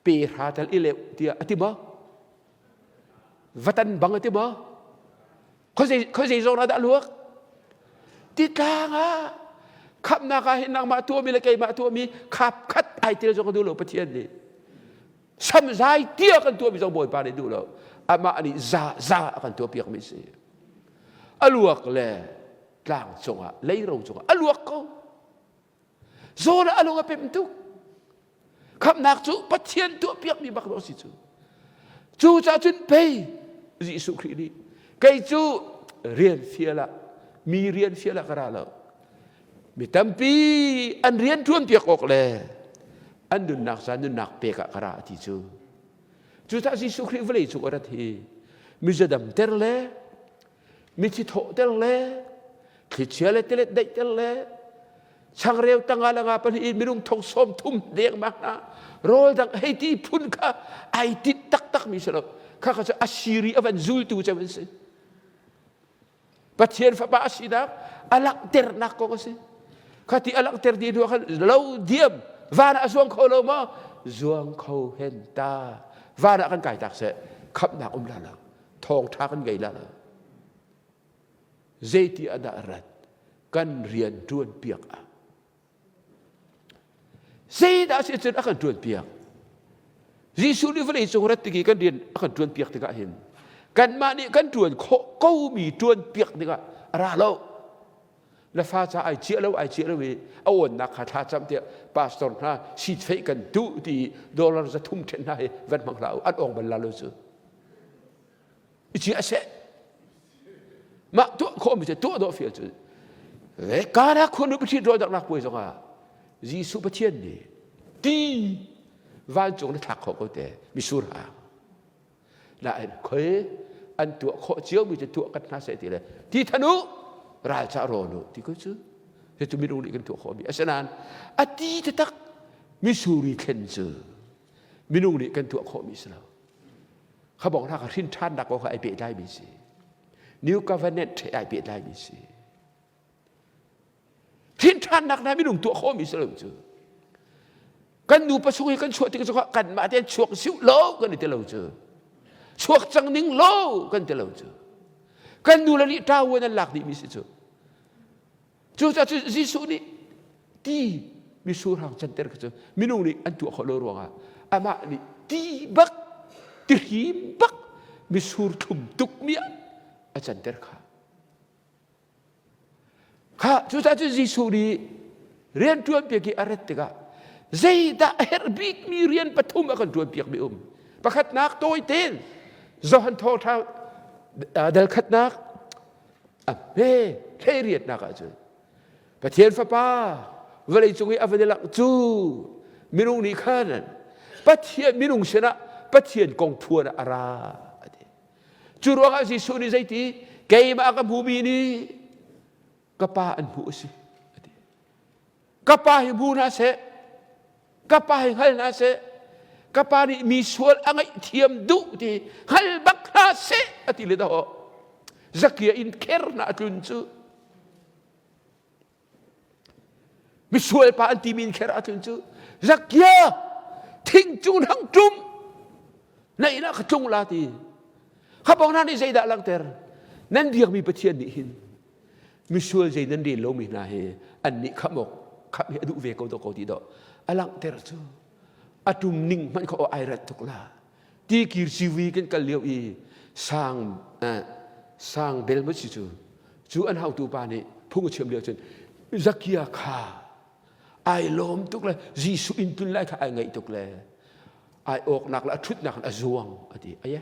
pe hra tel i leuh tiah a ti maw vatan bang a ti maw khuazei zawn ah dah luak titlang ah khamnak ah hin nangmah tuahmi le keimah tuahmi khap khat ai tel zong ka duh lo Pathian nih samzai tia kan tuahmi zong Bawipa nih duh lo amah nih za za a kan tuahpiakmi si a luak le tlang cungah leiro cungah a luak ko zawn ah a lung a pem tuk khamnak cu Pathian tuahpiakmi bak a si cu cu caah cun pei Jesuh Khrih nih kei cu rian fial ah mi rian fial ah ka ra lo mi tampi an rian ṭuan piak awk le an nunnak ca nunnak pek ah ka ra ti cu Cucaah Jesuh Khrih vawlei cung a rat hi mizadamter le mithi thawhter le thlichia le tilet daihter le changreu tanga le nga pahnih in minung thong sawm thum dengmang hna rawl dang hei ti phun kha ai tit taktak mi si lo kha kha cu Asiri a van zultu cem an si Pathian fapa a sinak a langhternak kong a si. Khati a langhter dih hnu ah khan lo diam van ah a zuang kho lo maw? Zuang kho hen ta. Van ah kan kai tak seh khamhnak um la lo. Thawngṭha kan ngei la lo. Zeiti ah dah rat kan rian ṭuan piak ah. Zeidah a si cun a kan ṭuan piak. Jesuh nih vawlei cung rat tik i kan rian a kan ṭuan piak tikah hin kanmah nih kan ṭuan khawh komi ṭuan piak tikah a ra lo. Na fa ca ai ciah lo ai ciah lo i a awnnak kha thla cam tiah pastor hna sitfeih kan duh ti dollar 300 ṭhen hna hi van hmang hlah u an awng bal la lo cu. I ciah seh. Mah tuah khawhmi cu tuah dawh fial cu. Ve Kana khuanu Pathian rawldanghnak puai zongah Jesuh Pathian nih ti vancung na thlak khawh ko te misur hang. Nain khoi an tuah khawh ciomi cu tuah kan hna seh ti le ti than u ral ca rawn u ti ko cu. Cu minung nih kan tuah khawhmi asinain a ti taktak misuri thlen cu minung nih kan tuah khawhmi si lo. Kha bong hna kha hrin ṭhannak kong kha ai pehtlaimi si. New Covenant he ai pehtlaimi si. Hrin ṭhannak hna minung tuah khawhmi si lo cu. Kan nupa chung hi kan chuah tik cu kanmah tein chuak siu lo kan i ti lo cu. Chuak cang ning lo kan ti lo cu. Kan nu le nih ṭawan an lak dihmi si cu. Cucaah cu Jesuh nih ti misurhang canter kha cu minung nih an tuah khawh lo ruangah amah nih ti bak tihrim bak misur thlum tukmi ah a canter kha. Kha cucaah cu Jesuh nih rian ṭuanpiak i a rat tikah zeidah a herh bikmi rian pathum a kan ṭuanpiakmi um. Pakhatnak tawi tein Johan Thawngṭha dal khatnak a hme hleiriatnak ahcun Pathian Fapa vawlei cung i a van i langh cu minung nih khan Pathian minung sinah Pathian kong phuan ah a ra a ti. Cu ruangah Jesuh nih zeiti keimah ka hmumi nih ka pa an hmuh a si a ti. Ka pa hi hmu hna seh, ka pa hi hngal hna seh, ka pa nih mi sual a ngaihthiam duh ti hngal bak hna seh a ti le dawh. Zakia in kher na a tlun cu. Misual pa an timi in kher a tlun cu. Zakia thing cung hang tum na inn ah ka tlung la ti. Kha bong hna nih zeidah langhter? Nan biakmi Pathian nih hin misual zei nan rel lomi hna hi an nih khamh awk khamh hi a duh ve ko do ko ti do a langhter cu a tum ning hmanh kha ai rat tuk la ti kir siwi kan kal lio i sang sang bel ma si cu cu an hautu pa nih phung a chim lio cun Zakia kha ai lawm tuk le Jesuh in tlun lai kha ai ngaih tuk le ai awknak le a ṭhutnak in a zuang a ti aya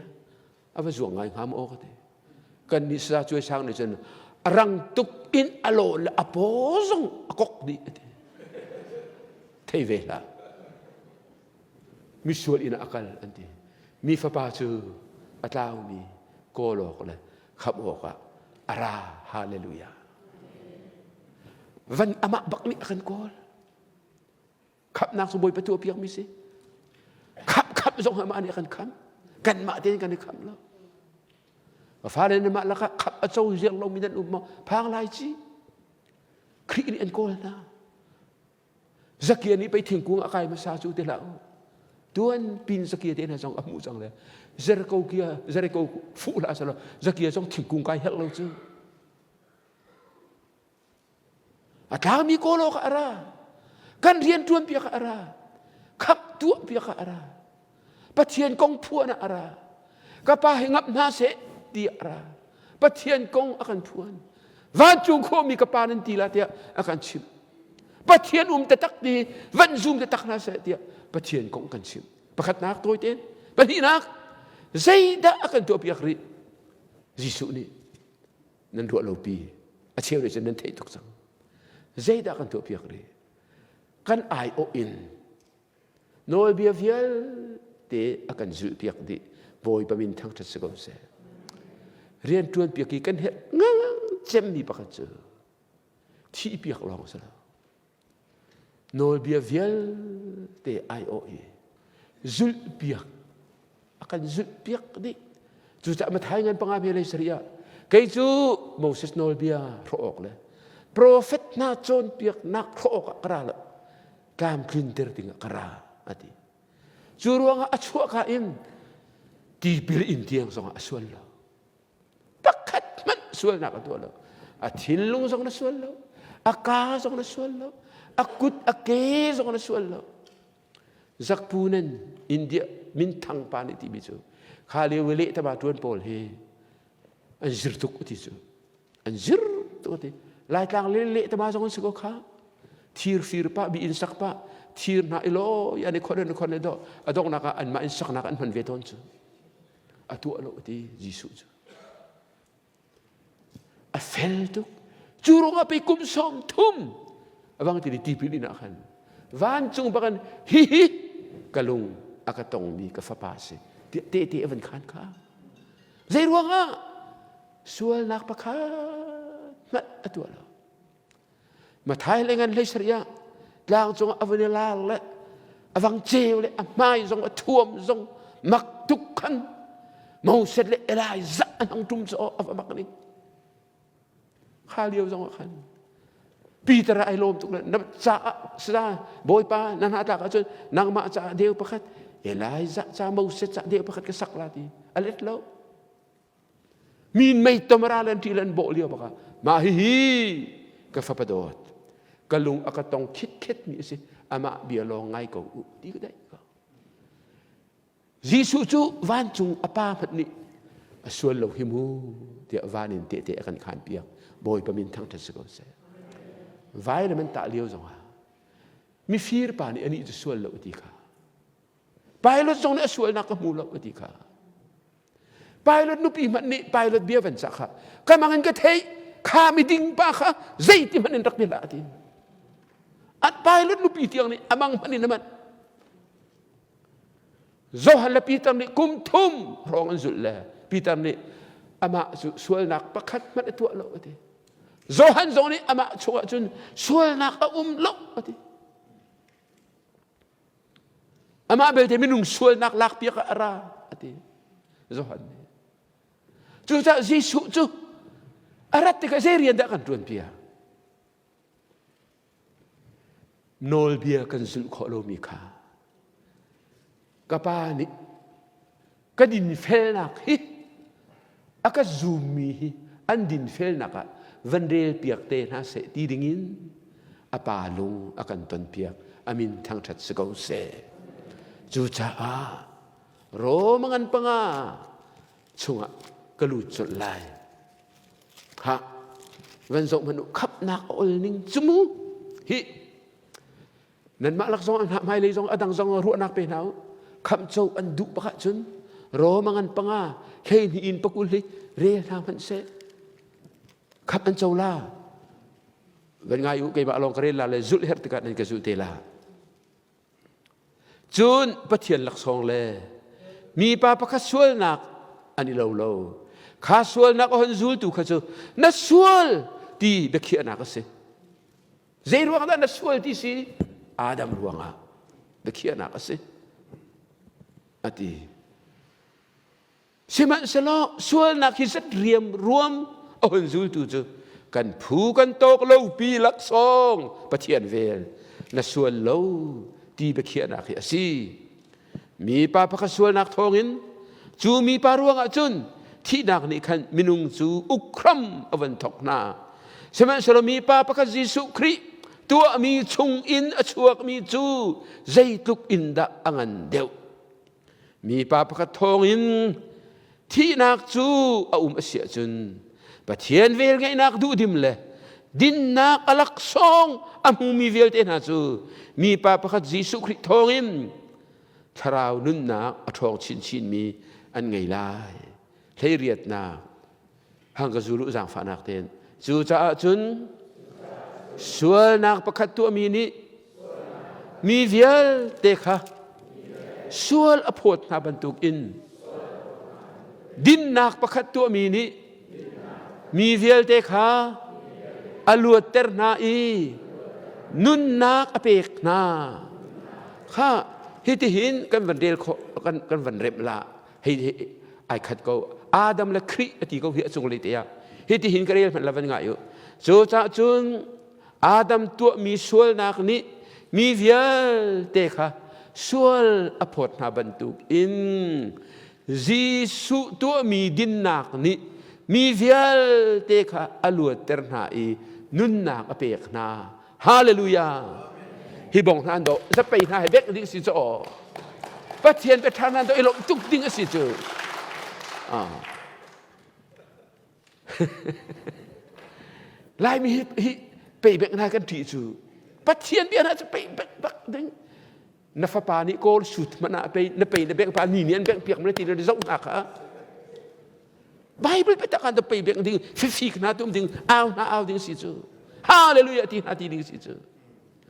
a va zuang ngai hnga maw ka ti kan nih sa cuai sang nih cun a rang tuk in a law le a paw zong a kok dih a ti thei ve hlah misual inn ah a kal an ti mi fapa cu a tlaumi kawl awk le khamh awkah a ra hallelujah van amah bak nih a kan kawl Khamhnak cu Bawipa tuahpiakmi si. Khamh khamh zong amah nih a kan khamh. Kanmah tein kan i khamh lo. Ka fale nanmah lakah khamh a co ziang lomi nan um maw? Phang lai ci. Khrih nih an kawl hna. Zakia nih pei thingkung a kai hmasa cu ti hlah u. Tuan pin Zakia te hna zong a hmuh cang le Jericho kia Jericho fuh hlah selaw Zakia zong thingkung kai herh lo cu. A tlangmi kawl awk ah a ra. Kan rian ṭuan piak ah a ra. Khamh tuah piak ah a ra. Pathian kong phuan ah a ra. Ka pa hi ngamh hna seh ti a ra. Pathian kong a kan phuan. Vancung khuami ka pa nan ti la tiah a kan chimh. Pathian um taktak ti van zum taktak hna seh tiah Pathian kong kan chimh. Pakhatnak tawi tein. Pahnihnak zeidah a kan tuahpiak rih? Jesuh nih nan ruah lopi a cheu nih cun nan theih tuk cang zeidah kan tuahpiak rih kan aiawh in nawlbia vialte a kan zulhpiak dih bawipa min thangṭhat si ko seh rian ṭuanpiak i kan herh ngang cemmi pakhat cu thihpiak lawng si lo Nawlbia vialte aiawh i zulhpiak a kan zulhpiak dih. Cucaah Matthai ngan panga hme lei sarih ah kei cu Moses nawlbia hrawh awk le profet hna cawnpiaknak hrawh awkah ka ra lo tlamtlinter dingah ka ra a ti. Cu ruangah a chuahka in tipil in tiang zongah a sual lo. Pakhat hmanh sualnak a tuah lo. A thinlung zong na sual lo. A kaa zong na sual lo. A kut a ke zong na sual lo. Zakpu nan India minthang pa nih timi cu kha lio i lehtama ṭuan pawl hi an zir tuk ti cu an zir tuk ti Laitlang le lehtama zong an si ko kha thir fir pah bi in sak pah thir hna i lawi an i khon an i khon i do a donghnak ah anmah in saknak an hman ve tawn cu a tuah lo ti Jesuh cu A fel tuk. Cu ruangah pei kum 30 a bang ti tipil in ah khan vancung bakan hihi ka lung a ka tongmi ka fapa si tiah tehte a van khan kha. Zei ruangah sualnak pakhat hmanh a tuah lo. Mathai le ngan hlei sarih ah tlang cungah a van i lar le a vang ceu le a hmai zong a thuam zong mak tuk khan Moses le Elijah an hang ṭum cu a va mak ning kha lio zong ah khan Peter ai lawm tuk le na caah sida Bawipa na hna tlak ahcun nangmah caah deu pakhat Elijah ca Moses ca deu pakhat ka sak la ti a let lo Min mei tomara le an ṭih le an bawh lio bakah mah hihi ka fapa dawt ka lung a ka tong khitkhet mi a si amah bia lawng ngai ko u ti ka daih ko Jesuh cu vancung a pa hmanh nih a sual lo hi mu tiah van in tehte a kan khan piak Bawipa min thangṭhat si ko seh vailam an tah lio zongah mifir pa nih anih cu sual lo ti kha Pilot zong nih a sualnak ka hmu lo a ti kha. Pilot nupi hmanh nih pilot bia van cah kha ka mang in ka theih kha miding pa kha zeiti hmanh in rak ti hlah a ti. At pilot nupi tiang nih a mang hmanh in a manh. Johan le Peter nih kum thum hrawng an zulh le Peter nih amah cu sualnak pakhat hmanh a tuah lo a ti. Johan zong nih amah chungah cun sualnak a um lo a ti. Amah belte minung sualnak lakpiak ah a ra a ti Johan nih. Cucaah Jesuh cu a rat tikah zei rian dah kan ṭuanpiak? Nawlbia kan zulh khawh lomi kha ka pa nih ka dinfelnak hi a ka zummi hi an dinfelnak ah van relpiak te hna seh ti dingin a pa lung a kan tonpiak a min thangṭhat si ko seh cucaah Roma ngan panga chungah ka lut colh lai ha van zoh hmanh u khapnak a ol ning cu mu hi Nanmah lak zong ah hmailei zong a dang zong ruahnak pe hna u. Khamhco an duh bak ahcun Roma ngan panga 12 in 20 hi rel hna hmanh seh. Khamh an co la. Van ngai u keimah lawng ka rel la le zulh herh tikah nan ka zulh te la. Cun Pathian laksawng le mipa pakhat sualnak an i lo lo. Kha sualnak a hon zultu kha cu na sual ti biakhiahnak a si. Zei ruang dah na sual ti si? Adam ruangah biakhiahnak a si. A ti. Sihmanhsehlaw sualnak hi zat riam ruam a hun zultu cu kan phu kan tawk lo pi laksawng Pathian vel na sual lo ti biakhiahnak hi a si. Mipa pakhat sualnak thawngin cu mipa ruangah cun thihnak nih khan minung cu ukhram a van thawk hna. Sihmanhsehlaw mipa pakhat Jesuh Khrih tuahmi chungin a chuakmi cu zeitluk in dah a ngan deuh. Mipa pakhat thawngin thihnak cu a um a si ahcun Pathian velngeihnak duhdim le dinnak a laksawng a hmumi vialte hna cu mipa pakhat Jesuh Khrih thawngin thlarau nunnak a ṭhawng chinchinmi an ngei lai. Hleiriatnak hang ka zulu zaangfahnak tein cucaah cun sualnak pakhat tuahmi nih mi vialte kha sual a phawt hna bantukin dinnak pakhat tuahmi nih mi vialte kha a luatter hna i nunnak a pek hna kha hitihin kan van rel khawh kan, kan van remh la hei ai khat ko Adam le Khrih a ti ko hi a cunglei te ah hitihin ka rel hmanh la van ngai u cu cah cun Adam tuahmi sualnak nih mi vialte kha. sual a phawt hna bantuk in Jesuh tuahmi dinnak nih mi vialte kha a luatter hna i nunnak a pek hna. Hallelujah! Hi bong hna an do zapei hna he bek ding si cu aw. Pathian bia ṭha hna do i lawmh tuk ding a si cu. Ah. Laimi hi, hi peibek hna kan ṭih cu Pathian bia hna cu peibek bak ding na fapa nih kawl sut hmanh ah pei na pei na bengh pa ni nih an bengh piak na ti na zoh hna kha Bible biatak an pei bengh ding fifik hna tum ding au hna au ding si cu hallelujah ti hna ti ding si cu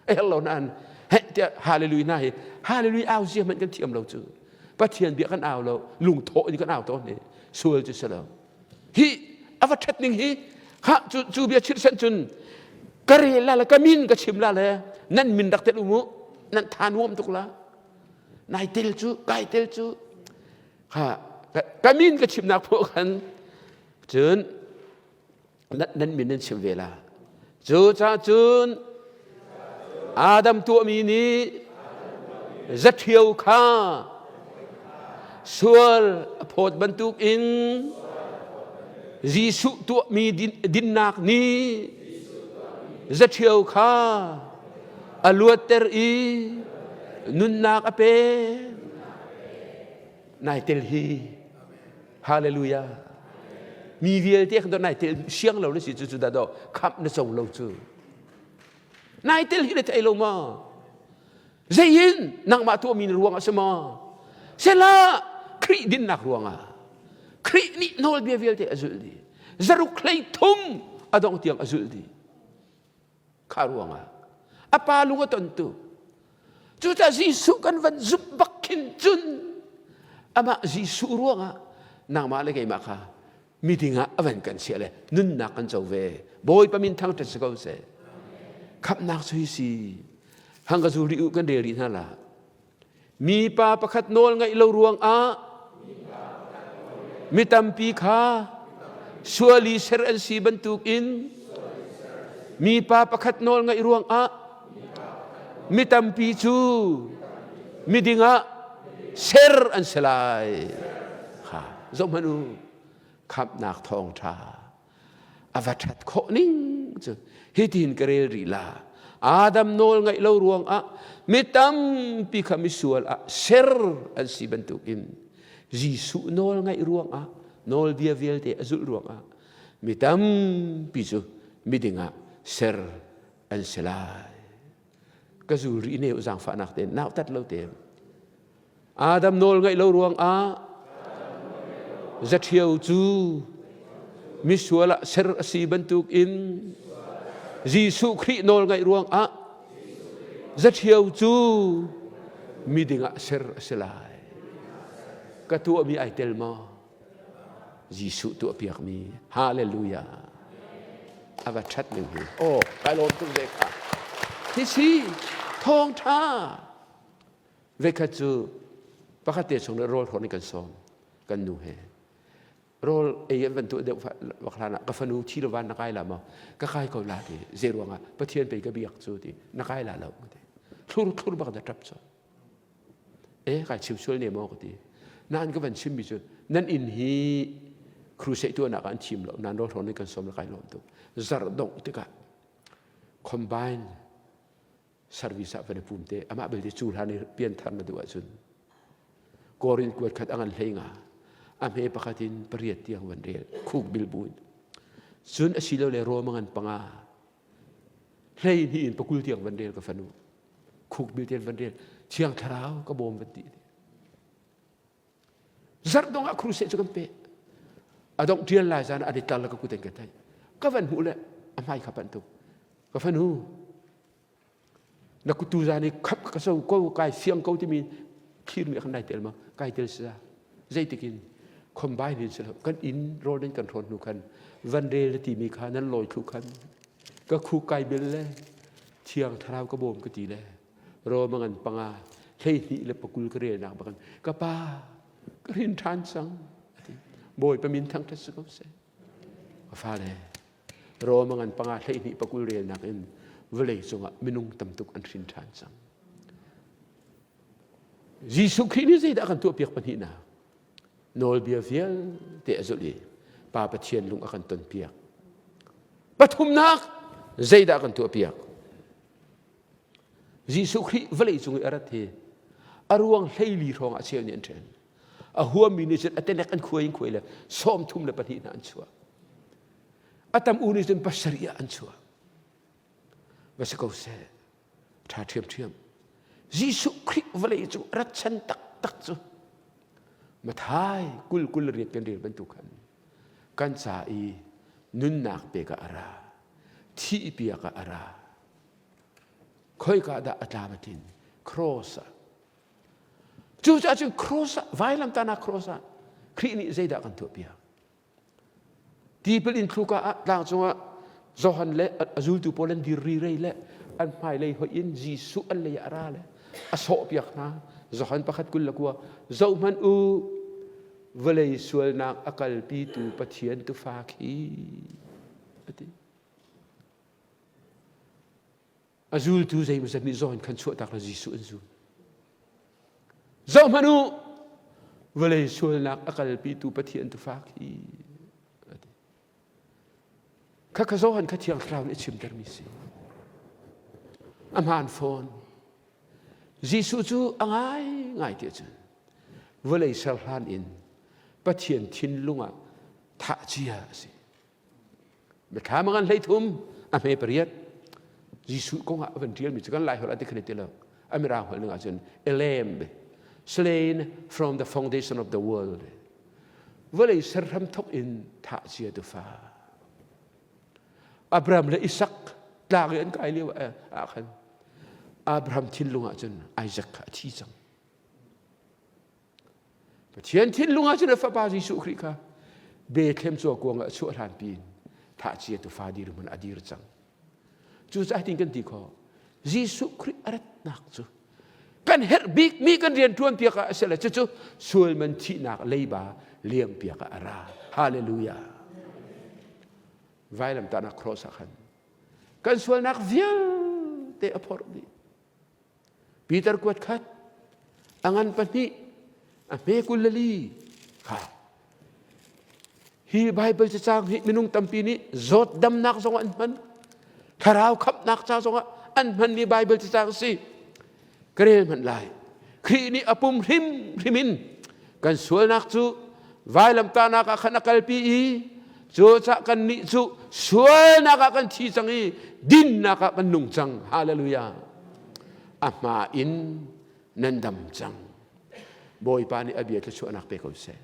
a herh lo nain heh tiah hallelujah hna hi hallelujah au zia hmanh kan thiam lo cu Pathian bia kan au lo lungthawh in kan au tawn ni sual cu si lo hi a va ṭhat ning hi ha cu cu bia chirhchan cun ka rel la le ka min ka chim la le nan min rak tel u mu nan tha nuam tuk la nai tel cu kai tel cu ha ka min ka chimnak phu khan cun nan min nan chim ve la cu ca cun Adam tuahmi nih zaṭhio kha sual a phawt bantukin Jesuh tuahmi dinnak nih zaṭhio kha a luatter i nunnak a pek. Nai tel hi Hallelujah. Mi vialte kan nai tel siang lo na si cu cu dah do khamh na co lo cu. Nai tel hi na thei lo ma? Zeiin nangmah tuahmi na ruang ah si maw? Sela Khrih dinnak ruangah Khrih nih nawlbia vialte a zulh dih. Zaruk hlei thum a dong tiang a zulh dih. Kha ruangah a pa lung a ton tu. Cucaah Jesuh kan van zumh bak khin cun amah Jesuh ruangah nangmah le keimah kha miding ah a van kan chiah le nunnak kan co ve. Bawipa min thangṭhat si ko seh. Khamhnak cu hi si. Hang ka zu rih u kan rel rih hna la. Mipa pakhat nawl ngaih lo ruangah mi tampi kha sual i ser an si bantukin mipa pakhat nawl ngaih ruangah mi tampi cu miding ah ser an si lai. Kha zohhmanh u, khamhnak thawngṭha a va ṭhat khawh ning cu hitin ka rel rih la. Adam nawl ngaih lo ruangah mi tampi kha misual ah ser an si bantukin Jesuh nawl ngaih ruangah nawlbia vialte a zulh ruangah mi tampi cu miding ah ser an si lai. Ka zul rih ne zaangfahnak tein nautat lo tein Adam nawl ngaih lo ruangah zaṭhio cu misual ah ser a si bantukin Jesuh Khrih nawl ngaih ruangah zaṭhio cu miding ah ser a si lai. Ka tuahmi ai tel maw? Jesuh tuahpiakmi. Hallelujah. A va ṭhat ning hi. Oh, kai lawm tuk ve kha. Hi si thawngṭha. Voikhat cu pakhat te chung le rawl hrawn in kan sawm kan nu he rawl ei an van tuah deuh bak hlan ah ka fanu thi lo van na kai la maw ka kai ko la ti zei ruangah Pathian pei ka biak cu ti na kai la lo ti thlur thlur bak da ṭap cu e kai chim sual ne maw ka ti nain ka van chimmi cu nan inn hi crusade tuahnak ah an thim lo nan rawl hrawn in kan sawm la kai lawm tuk zarh dongh tikah combine service ah van i pum te amah belte cu hlan i pianthar na duh ahcun Korin kuat khat a ngan hlei nga a hme pakhat in pariat tiang van rel khuk bil bu in cun asilole Rom a ngan panga hlei hnih in pakul tiang van rel ka fanu khuk bil tiang van rel thiang thlarau ka bawm van ti Zarh dong ah crusade cu kan peh. A dongh ṭial lai zan ah an i tlar le ka kut in ka tlaih. Ka van hmuh le a hmai kha panh tuk. Ka fanu, na kutu zan i khap ka so ko kai siang ko timi thirmi kan nai tel ma kai tel sa zeitik in combine in silo kan inn rawl nan kan hrawn hnu khan van rel timi kha nan lawi thlu khan ka khu kai bil le thiang thlarau ka bawm ka ti le Roma ngan panga 12 le pakul ka relnak bakan ka pa ka hrin ṭhan cang ati Bawipa min thangṭhat si ko seh ka fale Roma ngan panga 12 pakul relnak in vawlei cungah minung tamtuk an hrin ṭhan cang. Jesuh Khrih nih zeidah kan tuahpiak pahnihnak? Nawlbia vialte a zulh i Pa Pathian lung a kan tonpiak. Pathumnak zeidah kan tuahpiak? Jesuh Khrih vawlei cung i a rat hi a ruang 14 hrawng ah cheu nih an ṭhen. A huammi nih cun a tenek an khuai in khuai le 32 hna an chuah. A tam u nih cun pasarih ah an chuah. Va si ko seh. Ṭha ṭhiamṭhiam. Jesuh Khrih vawlei cung a rat chan taktak cu Mathai 20 28 kan rel bantuk khan kan ca i nunnak pek ah a ra thih piak ah a ra khoika dah a tlam a tlin cross ah cucaah cun cross ah vailamtahnak cross ah Khrih nih zeidah kan tuahpiak Tipil in thluka ah tlang cungah Johan le a zultu pawl an dir ri rei le an hmailei hoih in Jesuh an lei ah a ra le a sawhpiak hna. Johan pakhat 29 zohhmanh u vawlei sualnak a kalpitu Pathian tufa khi a ti. A zultu zeimawzat nih Johan khan chuahtak le Jesuh an zul. Zohhmanh u, vawlei sualnak a kalpitu Pathian tufa khi a ti. Khakha Johan kha Thiang Thlarau nih a chimtermi si. A hmaan fawn. Jesuh cu a ngai ngai ti cun vawlei ser hlan in Pathian thinlung ah thah cia a si. Biathlam a ngan 13 a hme pariat Jesuh kong ah a van ṭialmi cu kan Lai holh ah ti khan ti lo. A mirang holh ning ahcun a lamb slain from the foundation of the world. Vawlei serhram thok in thah cia tufa. Abraham le Isak tlang i an kai lio ah khan Abraham thinlung ahcun Isaac kha a thi cang. Pathian thinlung ah cun a fapa Jesuh Khrih kha Bethlehem kuang ah chuah hlan piin thah cia tufa dirhmun a dir cang. Cucaah tin kan ti khawh. Jesuh Khrih a ratnak cu kan herh bikmi kan rian ṭuan piak ah a si le cucu sual man thihnak leiba liam piak ah a ra. Hallelujah. Vailamtahnak cross ah khan kan sualnak vialte a phorh dih. Peter kuat khat a ngan pahnih a hme 24 kha hi Bible cacang hi minung tampi nih zawt damnak zong an hman thlarau khamhnak ca zongah an hmanmi Bible cacang a si ka rel hmanh lai Khrih nih a pum hrimhrim in kan sualnak cu vailamtahnak ah khan a kalpi i cucaah kannih cu sualnak ah kan thi cang i dinnak ah kan nung cang hallelujah a hma in nan dam cang bawipa nih a bia thluachuahnak pe ko seh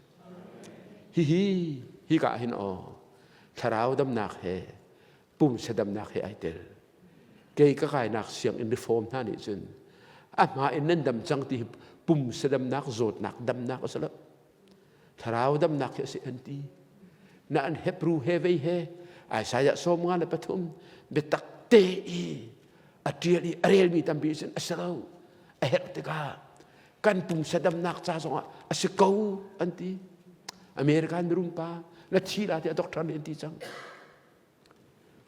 hihi hika hin aw thlarau damnak he pumsa damnak he ai tel kei ka kainak sianginn reform hna nih cun a hma in nan dam cang ti hi pumsa damnak zawtnak damnak a si lo thlarau damnak hi a si an ti na an Hebrew he vei he Isaiah 53 biatak te i a ṭial i a relmi tampi cun a si lo a herh tikah kan pumsa damnak ca zongah a si ko an ti American mirum pa na thi la ti a doctor nih an ti cang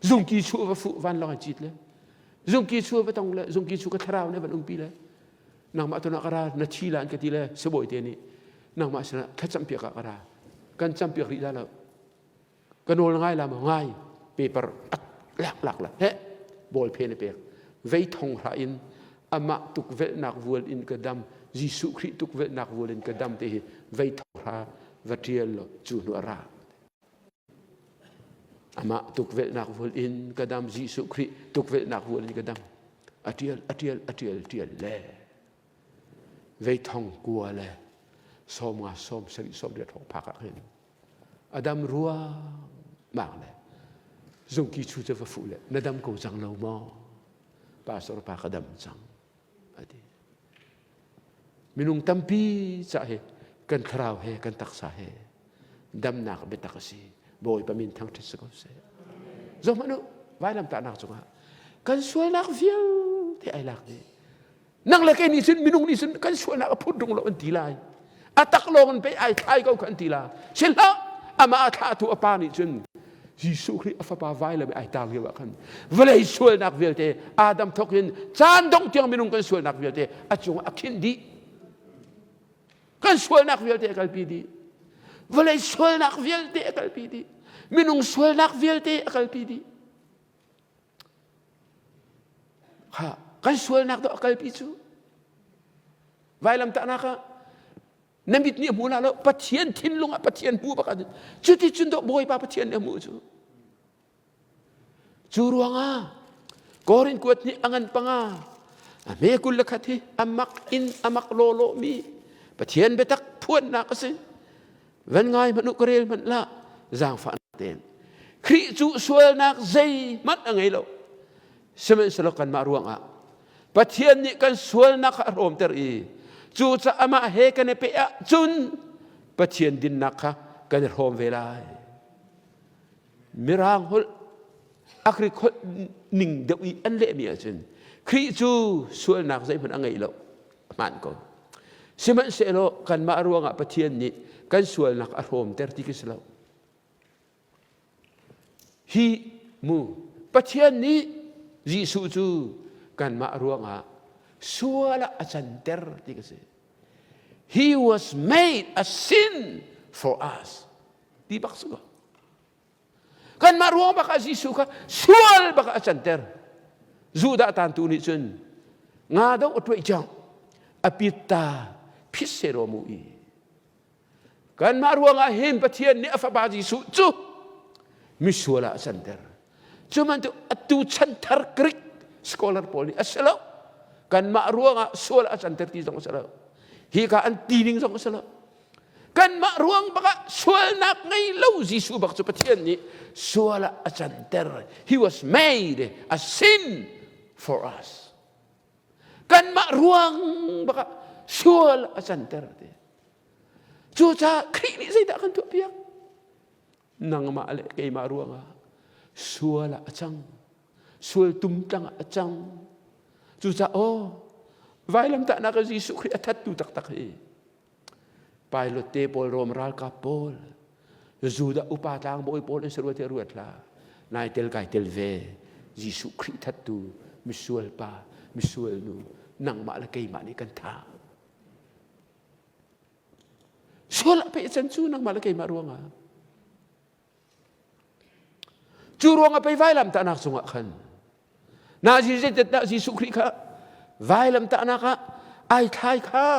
Zungki chu va fuh vanlawng ai cit le zungki chu va tong le zungki chu ka thlarau ne van umpi le nangmah tunah ka ra na thi la an ka ti le sibawi te nih nangmah sinah thlacam piak ah ka ra kan cam piak rih la lo ka nawl ngai la maw ngai paper ak lak lak la he bawl phe na pek vei thong hra in amah tukvelhnak vual in ka dam Jesuh Khrih tukvelhnak vual in ka dam te hi vei thong hra va ṭial lo cu hnu a ra Amah tukvelhnak vul in ka dam Jesuh Khrih tukvelhnak vul in ka dam. A ṭial, a ṭial, a ṭial, ṭial le vei thong kua le 50 70 80 thong phak ah khin a dam ruangmang le zungki chu cu va fuh le na dam ko cang lo maw pastor pa ka dam cang a ti Minung tampi cah hi kan thlarau he kan taksa he damnak biatak a si. Bawipa min thangṭhat si ko seh. Zohhmanh u, vailamtahnak cungah kan sualnak vialte ai lak dih. Nang le kei nih cun minung nih cun kan sualnak a phut rung lo an ti lai. A tak lawng in pei ai thlai ko kha an ti la. Si hlah, amah a thlahtu a pa nih cun Jesuh Khrih a fapa vailam i ai tar lio ah khan vawlei sualnak vialte Adam thawk in caan dongh tiang minung kan sualnak vialte a cungah a khinh dih. Kan sualnak vialte a kalpi dih. Vawlei sualnak vialte a kalpi dih. Minung sualnak vialte a kalpi dih. Kha kan sualnak dawh a kalpi cu. Vailamtahnak ah na mit nih a hmu la lo Pathian thinlung ah Pathian hmu bak ah cuti cun dawh Bawipa Pathian nih a hmuh cu. Cu ruangah Korin kuat nih a ngan panga a hme 21 hi a mak in a mak lawlawmi Pathian biatak phuannak a si. Van ngai hmanh u ka rel hmanh lah zaangfahnak tein. Khrih cu sualnak zeihmanh a ngei lo. Sihmanhsehlaw kanmah ruangah Pathian nih kan sualnak kha a hrawmter i cucaah amah he kan i peh ahcun Pathian dinnak kha kan i hrawm ve lai. Mirang holh a Greek holh ning deuh i an lehmi ahcun Khrih cu sualnak zeihmanh a ngei lo hmaan ko. Sihmanhsehlaw kanmah ruangah Pathian nih kan sualnak a hrawmter ti khi si lo. Hi mu Pathian nih Jesuh cu kanmah ruangah sual ah a canter ti ka si. He was made a sin for us. Ti bak si ko. Kanmah ruang bak ah Jesuh kha sual bak ah a canter. Judah tantu nih cun nga do a tuai cang a pitta phit se ro mu i Kanmah ruangah hin Pathian nih a fapa Jesuh cu misual ah a canter. Cu bantuk atu chanthar Greek scholar pawl nih a si lo. Kanmah ruangah sual a canter ti zong a si lo. Hi ka an ti ning zong a si lo. Kanmah ruang bak ah sualnak ngei lo Jesuh bak cu Pathian nih sual ah a canter. He was made a sin for us. Kanmah ruang bak ah sual a canter ti. Cucaah Khrih nih zeidah kan tuahpiak? Nangmah le keimah ruangah sual ah a cang. Sual tumtlang ah a cang. Cucaah aw vailamtahnak ah Jesuh Khrih a thattu taktak hi Pilot te pawl Rom ralkap pawl Judah upa tlangbawi pawl an si ruat ruat hlah. Nai tel kai tel ve. Jesuh Khrih thattu misual pa misual nu nangmah le keimah nih kan thah. Sual a peh can cu nangmah le keimah ruangah. Cu ruangah pei vailamtahnak cungah khan na zeitindah Jesuh Khrih kha vailamtahnak ah ai thlai kha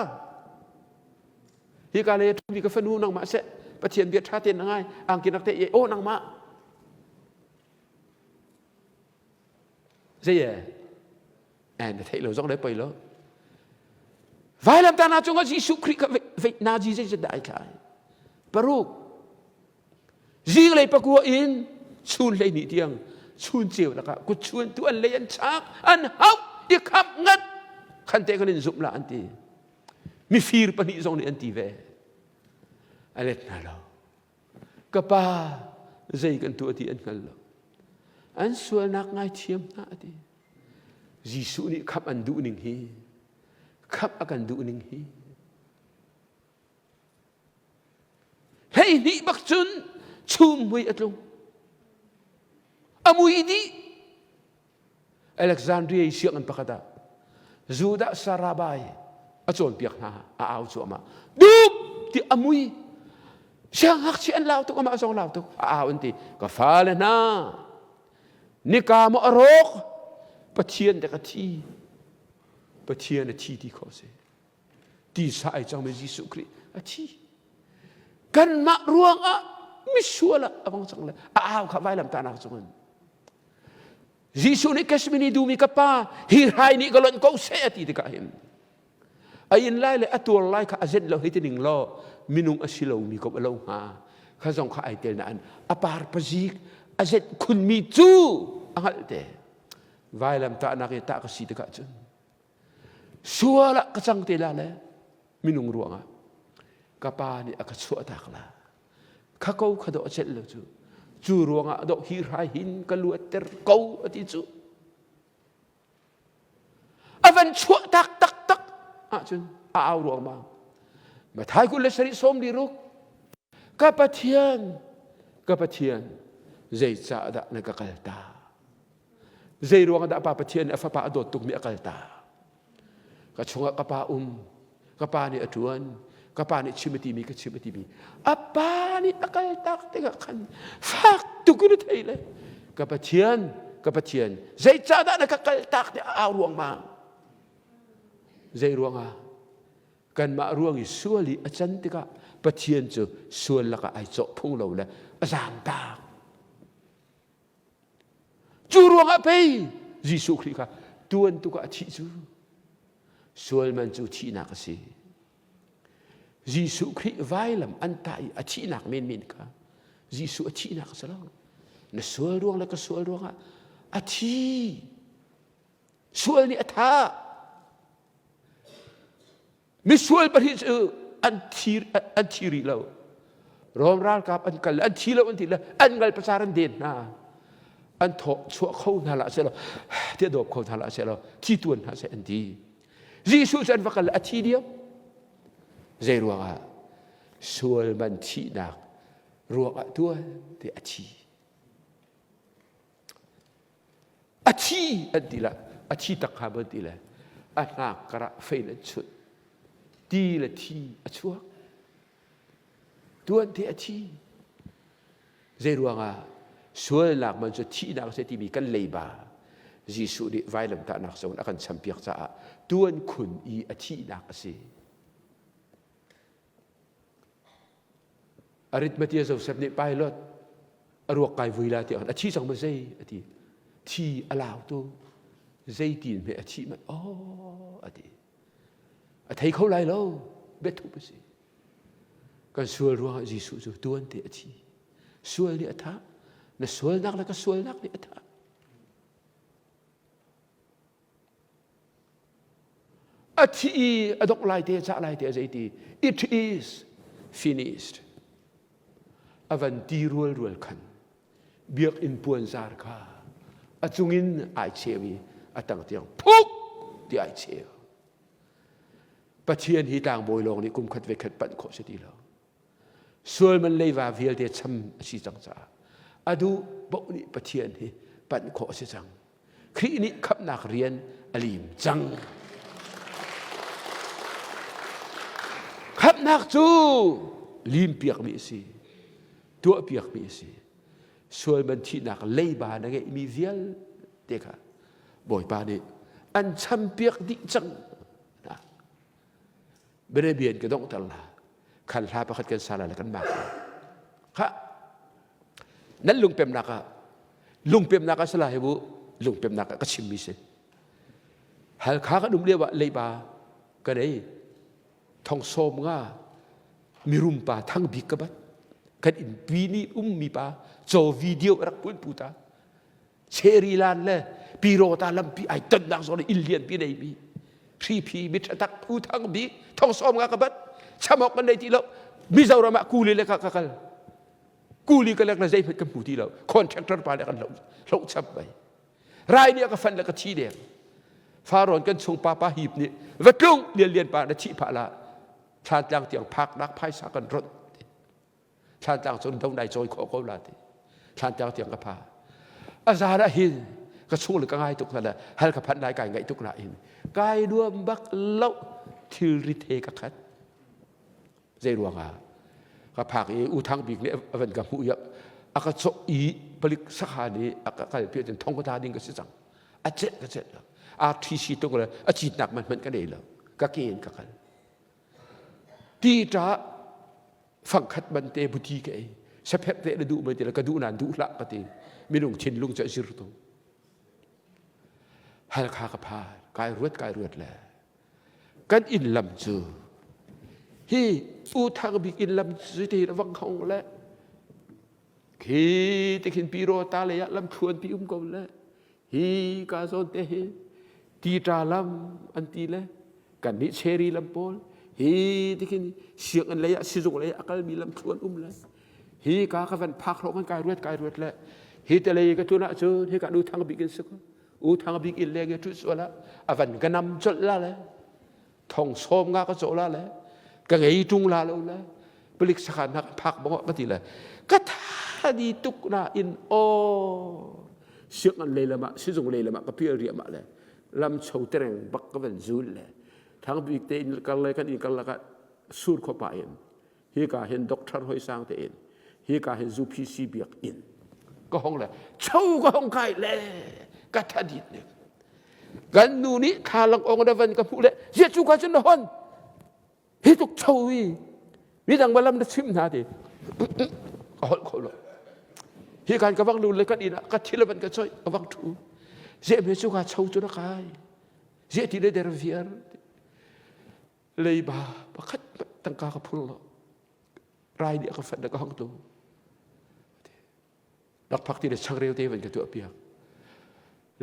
hika le ṭhumi ka fanu nangmah seh Pathian bia ṭha tein na ngai angki nak te aw nangmah zei e Eh, na theih lo zong le poi lo. Vailamtahnak cungah Jesuh Khrih kha nazi zeizat dah ai thlai? Paruk. Zinglei pakua in chun 12 tiang chun ceu lakah kut chuan tu an lei an chak an hauh i khamh ngat khan te kan in zumh la an ti. Mifir pahnih zong nih an ti ve. A let hna lo. Ka pa zei kan tuah ti an hngal lo. An sualnak ngaithiam hna a ti. Jesuh nih khamh an duh ning hi khamh a kan duh ning hi 12 bak cun chum mui a tlung a mui dih Alexandria i sianginn pakhat ah Judah Sarabai a cawnpiak hna a au cuahmah dup ti a mui siangngakchia an lau tuk amah zong lau tuk a au an ti ka fale hna Nika maw a rawk Pathian dek a thi Pathian a thi ti khawh si tisa ai cangmi Jesuh Khrih a thi kanmah ruangah misual ah a vang cang le a au kha vailamtahnak cungin Jesuh nih Kashmiri dumi ka pa hi hrai nih ka lonh ko seh a ti tikah hin A in lai le a tuar lai kha a zenh lo hei ti ning law minung a si lomi ko a lo hnga. Kha zong kha ai tel nain a par pazik a zenh khunmi cu a hngalh te. Vailam tahnak i tah ka si tikah cun sual ah ka cang te la le minung ruangah ka pa nih a ka chuahtak la. Kha ko kha dawh a celh lo cu. Cu ruangah dawh hi hrai hin ka luatter ko a ti cu. A van chuah tak taktak ahcun a au ruangmang. Mathai 27 46 ka Pathian ka Pathian zeicahdah na ka kaltak? Zei ruangah dah Pa Pathian nih a fapa a dawt tukmi a kaltak? Ka chungah ka pa um, ka pa nih a ṭuan. Ka pa nih chim a timi ka chim a timi. A pa nih a kaltak tikah khan fak tuk in a thei le ka Pathian, ka Pathian, zeicahdah na ka kaltak tiah a au ruangmang. Zei ruangah? Kanmah ruang i sual i a can tikah Pathian cu sual lakah ai cawh phung lo le a zaamtak. Cu ruangah pei Jesuh Khrih kha tuan tuk ah a thih cu. Sual man cu thihnak a si. Jesuh Khrih vailam an tah i a thihnak menmen kha Jesuh a thihnak a si lo. Na sual ruang le ka sual ruangah a thi. Sual nih a thah. Misual pahnih cu an thi an thi rih lo. Rom ralkap an kal an thi lo an ti le an ngal pacar an den hna. An thawh chuah kho hna la seh law tiah dawp kho hna la seh law thi tuan hna seh an ti. Jesuh cu an va kal a thi diam. Zei ruangah sual man thihnak ruangah tuan ti a thi. A thi an ti la, a thi tak kha an ti le a hnak karah fein an chunh. Ti le thi a chuak. Tuan te a thi. Zei ruangah sualnak man cu thihnak a si timi kan leiba Jesuh nih vailamtahnak zong a kan champiak caah tuan khun i a thihnak a si. Arithmetia Joseph nih pilot a ruak kai vui la tiah a thi cang ma zei a ti. Thi a lau tu zeitin hme a thih manh oh a ti. A thei kho lai lo biathup a si. Kan sual ruangah Jesuh cu tuan te a thi. Sual nih a thah. Na sualnak le ka sualnak nih a thah. A thi i a dongh lai te cah lai te a zei ti it is finished. A van ti rual rual khan biakinn puanzar kha a cungin ai cheu i a tang tiang phuk ti ai cheu. Pathian hi tlangbawi lawng nih kum khat ve khat panh khawh si ti lo. Sual man leiva vialte cham a si cang caah a duh paoh nih Pathian hi panh khawh a si cang. Khrih nih khamhnak rian a lim cang. Khamhnak cu limpiakmi a si, tuahpiakmi a si. Sual man thihnak leiba na ngeihmi vialte kha Bawipa nih an champiak dih cang. Biabian ka donghter la. Khan hla pakhat kan sa la le kan mak la. Kha nan lungpemnak ah lungpemnak ah sala he bu lungpemnak ah ka chimmi si. Halkha kan um lio ah leiba ka nei thong sawm nga mirum pa thang bik ka bat kan innpi nih ummi pa caw video rak pun pu ta Cherry lan le Pirota lampi ai tonnak zawn inn lian pi nei mi hriphi mi thatak phu thang bik thong sawm nga ka bat chamok kan nei ti lo Mizoram ah kuli le ka ka kal kuli ka lek na zei hmet kan hmu ti lo contractor pa le kan lo lo chap bai rai nih ka fan le ka thi deng Faron kan chung pa pa hip nih va tlung lian lian pa na thi pha la thlan tlang tiang phak nak phaisa kan rot Thlantlang cun do nai cawi khawh ko la ti. Thlantlang tiang ka pha. A zan ah hin ka chung le ka ngai tuk hna le hal ka phanh lai kai ngaih tuk nain kai nuam bak lo thilrit he ka khat. Zei ruangah ka phak i U Thang Bik nih a van ka hmuh i a ka cawh i palik sakhan i a ka kalpi ahcun thong ka tla ding ka si cang. A celh ka celh lo. RTC tuk le a citnak man hmanh ka nei lo. Ka ke in ka kal. Ti ṭah fangkhat man te buti ka ei saphep te na duh mai ti le ka duh nan duh hlah ka ti minung thinlung cu a zir tu halkha ka phan kai ruat kai ruat le kan inn lam cu hi u thang bik inn lam cu ti vang khong le khi te khin pi ro ta le ya lam thluan pi um ko le Hi ka zawn te hi tita lam an ti le kan nih cherry lam pawl hi tikhin sianginn lei ah sizung lei ah a kalmi lam thluan um le hi ka ka van phak hrawk kan kai ruat kai ruat le hi te lei ka tlun ahcun hi ka nu thang bik in si ko u thang bik in leng i ṭut sual ah a van ka nam colh la le thong sawm nga ka cawh la le ka ngei ṭung la lo le palik sakhan hna ka phak bang ka ti le ka tha di tuk na in aw sianginn lei lam ah sizung lei lam ah ka pial riahmah le lam cho tereng bak ka van zul le thang bik te in kar le kan in kar lakah. Sur khuapa in hika hin doctor hoi sang te in hika hin UPC biak inn ka hong le cho ka hong kai le ka thadit ne kan nu nih thlalang ong na van ka hmuh le zia cu ka cun na hon hi tuk cho i midang balam na chim hna ti ka holh kho lo hi kan ka vang lu le kan inn ah ka thil van ka choi ka vang thu zia me cu ka cho cu na kai zia ti le der viar leiba pakhat tangka ka phur lo rai nih a ka fat le ka hong tlung lakphak ti le changreu te van ka tuah piak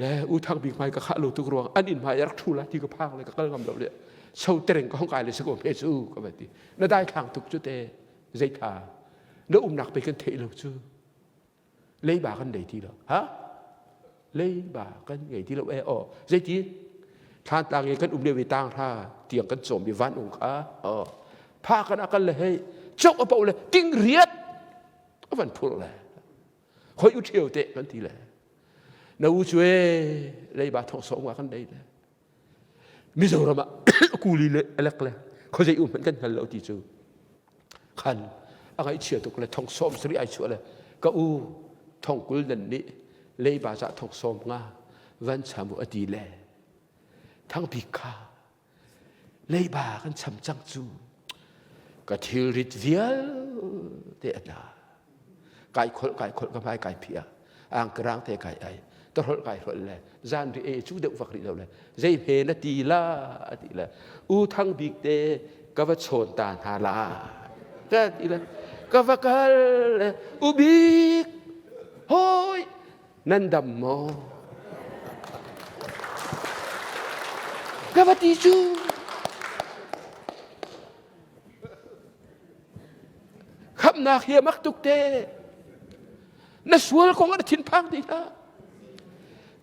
le u thang bik hmai ka khah lo tuk ruang an inn hmai rak thu la ti ka phang le ka kal ngam lo le so tereng ka hong kai le sako phe cu ka va ti na dai thlang tuk cu te zei tha na umnak pe kan theih lo cu leiba kan nei ti lo ha leiba kan ngei ti lo e aw zeiti thlantlang i kan um lio i tang hra tiang kan cawm i van ung kha aw pha kan akal le hei chok a po le ting riat a van phur le khoi u ṭhio te kan ti le na u cu e leiba thong sawm nga kan nei le Mizoram ah kuli le alek le khuazei um hmanh kan hngal lo ti cu khan a ngaihchia tuk le thong sawm sarih ai chuah le ka u thong kul nan nih leiba za thong sawm nga van cham u a ti le thangpi kha leiba kan cham cang cu ka thilrit vialte a tla kai kholh kai kholh ka hmai kai phia angkerang te kai ai tahrolh kai hrolh le zan ri e cu deuh vak rih lo le zei he na ti la a ti le u thang bik te ka va chawn ta hna la ka ti le ka va kal le u bik hoi nan dam maw ka va ti cu Khamhnak hi a mak tuk te. Na sual kong ah na thinphang ti hlah.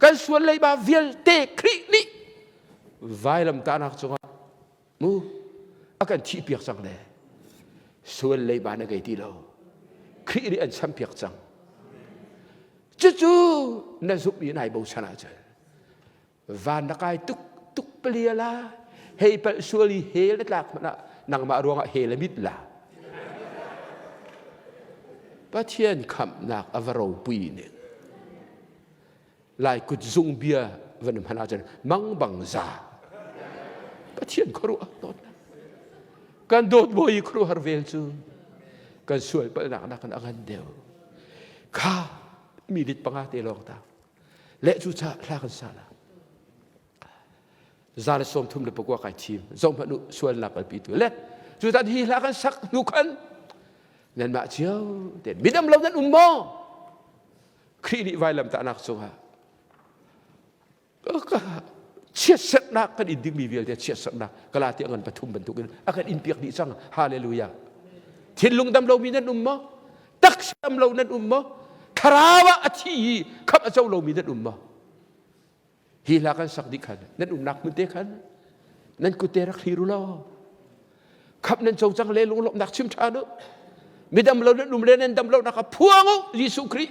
Kan sual leiba vialte Khrih nih vailam tahnak cungah mu a kan thihpiak cang le sual leiba na ngei ti lo. Khrih nih an champiak cang. Cucu na zumh i nai bochan ahcun van na kai tuk tuk palia la hei palh sual i hel na tlak hmanh ah nangmah ruangah hel a mit la Pathian khamhnak a va ropui ning lai kut zung bia van hman ahcun mang bang za Pathian khuaruah dawt kan dawt bawi khuaruahhar vel cu kan sual palhnak nakin a ngan deuh kha mi lit panga te lawng ta le cu ca hla kan sa la za le sawm thum le pakua kai thim zoh hmanh u sualnak kalpi tu le cu tan hi hla kan sak hnu khan nanmah cio te midam lo nan um maw Khrih nih vailam tahnak cungah chiatserhnak kan in dingmi vialte chiatserhnak Galati ngan pathum bantukin a kan in piak dih cang hallelujah thinlung dam lomi nan um maw taksa dam lo nan um maw thlarau ah a thi i khamh a co lomi nan um maw hi hla kan sak dih khan nan umnak hmun te khan nan kut te rak thlir u law khamh nan co cang le lunglawmhnak chim ṭhan u midam lo nan um le nan dam lonak a phuang u Jesuh Khrih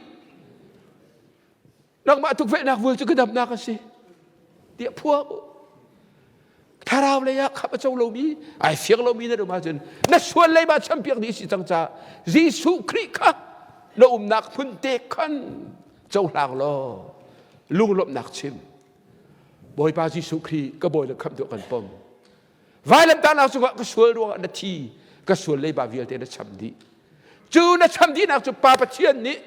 nangmah tukvelhnak vul cu ka damnak a si tiah phuang u thlarau lei ah khap a co lomi ai fiang lomi na um ahcun na sual lei ma champiak dih si cang caah Jesuh Khrih kha na umnak hmun te khan cohlang law lunglawmhnak chim Bawipa Jesuh Khrih ka bawi le khamh tuah kan pom vailamtahnak cungah ka sual ruangah na thi ka sual leiba vialte na cham dih cu na cham dihnak cu Pa Pathian nih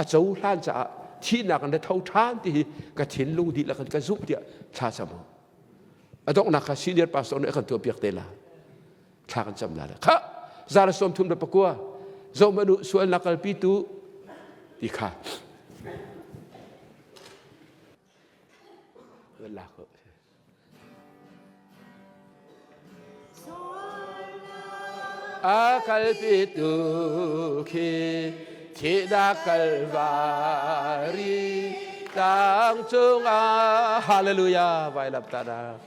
a cohlan caah thihnak in na tho ṭhan ti hi ka thinlung dihlak in ka zumh tiah thla cam u. A donghnak kha senior pastor nih a kan tuahpiak te la. Thla kan cam la le kha za le sawm thum le pakua zohhmanh u sualnak kalpitu ti kha lak A kalpitu khi thihnak Kalvari tlang cungah Hallelujah vailam tahnak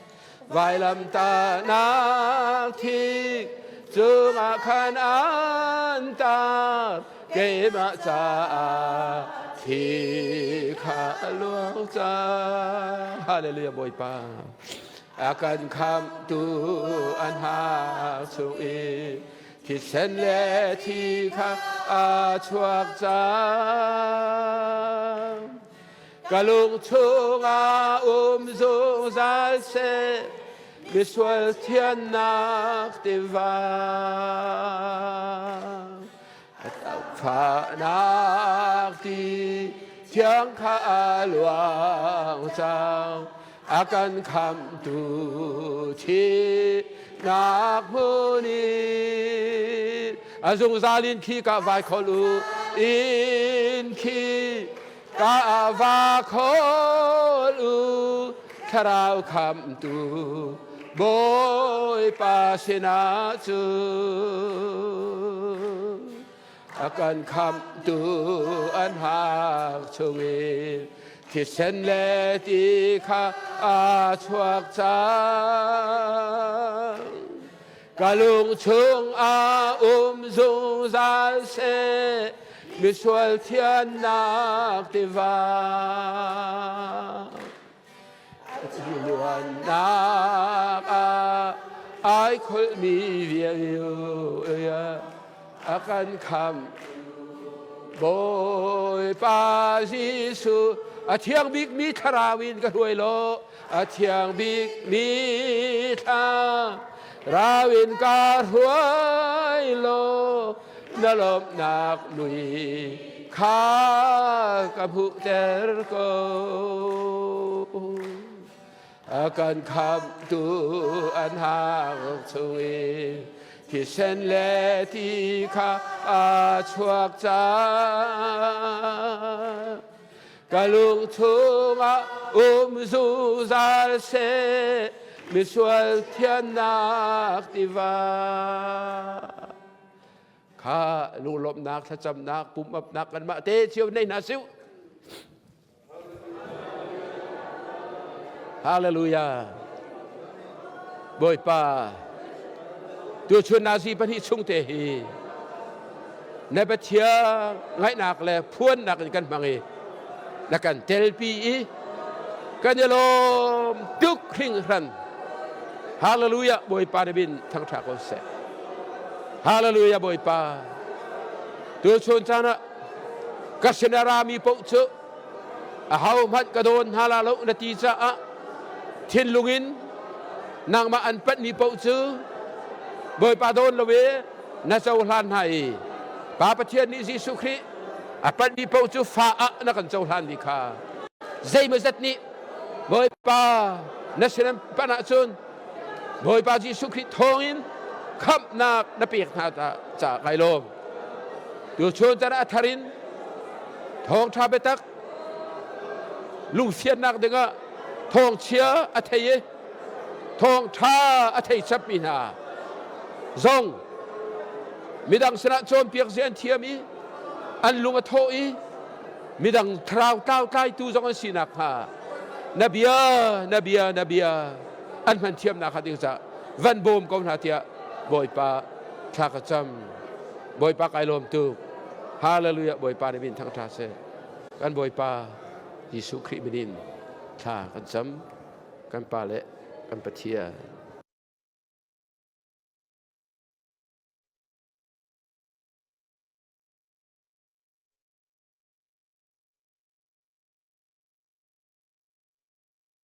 vailam tahnak thi cungah khan an tar keimah caah thi kha a luang cang Hallelujah Bawipa. A kan khamhtu an hak chung i thisen le thi kha a chuak cang. Ka lung chungah um zungzal seh, misual thiannak tiva. Fahnak ti thiang kha a luang cang, a kan khamhtu thihnak hmun in a zungzal in khi ka vai khol u in khi ka va khol u thlarau khamhtu Bawipa sinah cu a kan khamhtu an hak chungin thisen le ti kha a chuak cang. Ka lung chungah um zungzal seh, misual thiannak tiva. Luannak ah ai kholhmi vialte a kan khamh. Bawipa Jesuh a thiang bikmi thlarau in ka hruai law a thiang bikmi thlarau in ka hruai law na lawmhnak mui kha ka hmuhter ko. A kan khamhtu an hang chungin thisen le ti kha a chuak cang. Ka lung chungah um zungzal seh, misual thiannak tiva. Kha lunglawmhnak thlacamnak pumapnak kanmah te cio nei hna siu. Hallelujah. Bawipa, tuchun nazi pahnih chung te hi na Pathian ngaihnak le phuannak in kan hmang i na kan telpi i kan i lawm tuk hringhran. Hallelujah. Bawipa na bin thangṭha ko seh. Hallelujah Bawipa. Tuchun caan ah ka sin a rami paoh cu ahohmanh ka dawn hna la lo na ti caah thinlung in nangmah an panhmi paoh cu Bawipa dawn lo i na cohlan hna i Pa Pathian nih Jesuh Khrih a panhmi paoh cu fa ah na kan cohlanmi kha zeimawzat nih Bawipa na sin an panh ahcun Bawipa Jesuh Khrih thawngin khamhnak na pek hna caah kai lawm. Tuchun can a thar in thawngṭha biatak lungfiannak dingah thawngchia a thei i thawngṭha a thei chapmi hna zong midang sinah cawnpiak zi an thiam i an lung a thawh i midang thlarau tlau tlaitu zong an si nakhnga na bia na bia na bia an hman thiamnak hnga ding caah van bawm ko hna tiah Bawipa thla ka cam. Bawipa kai lawm tuk. Hallelujah. Bawipa nih min thangṭha seh. Kan Bawipa Jesuh Khrih min in thla kan cam. Kan Pa le kan Pathian.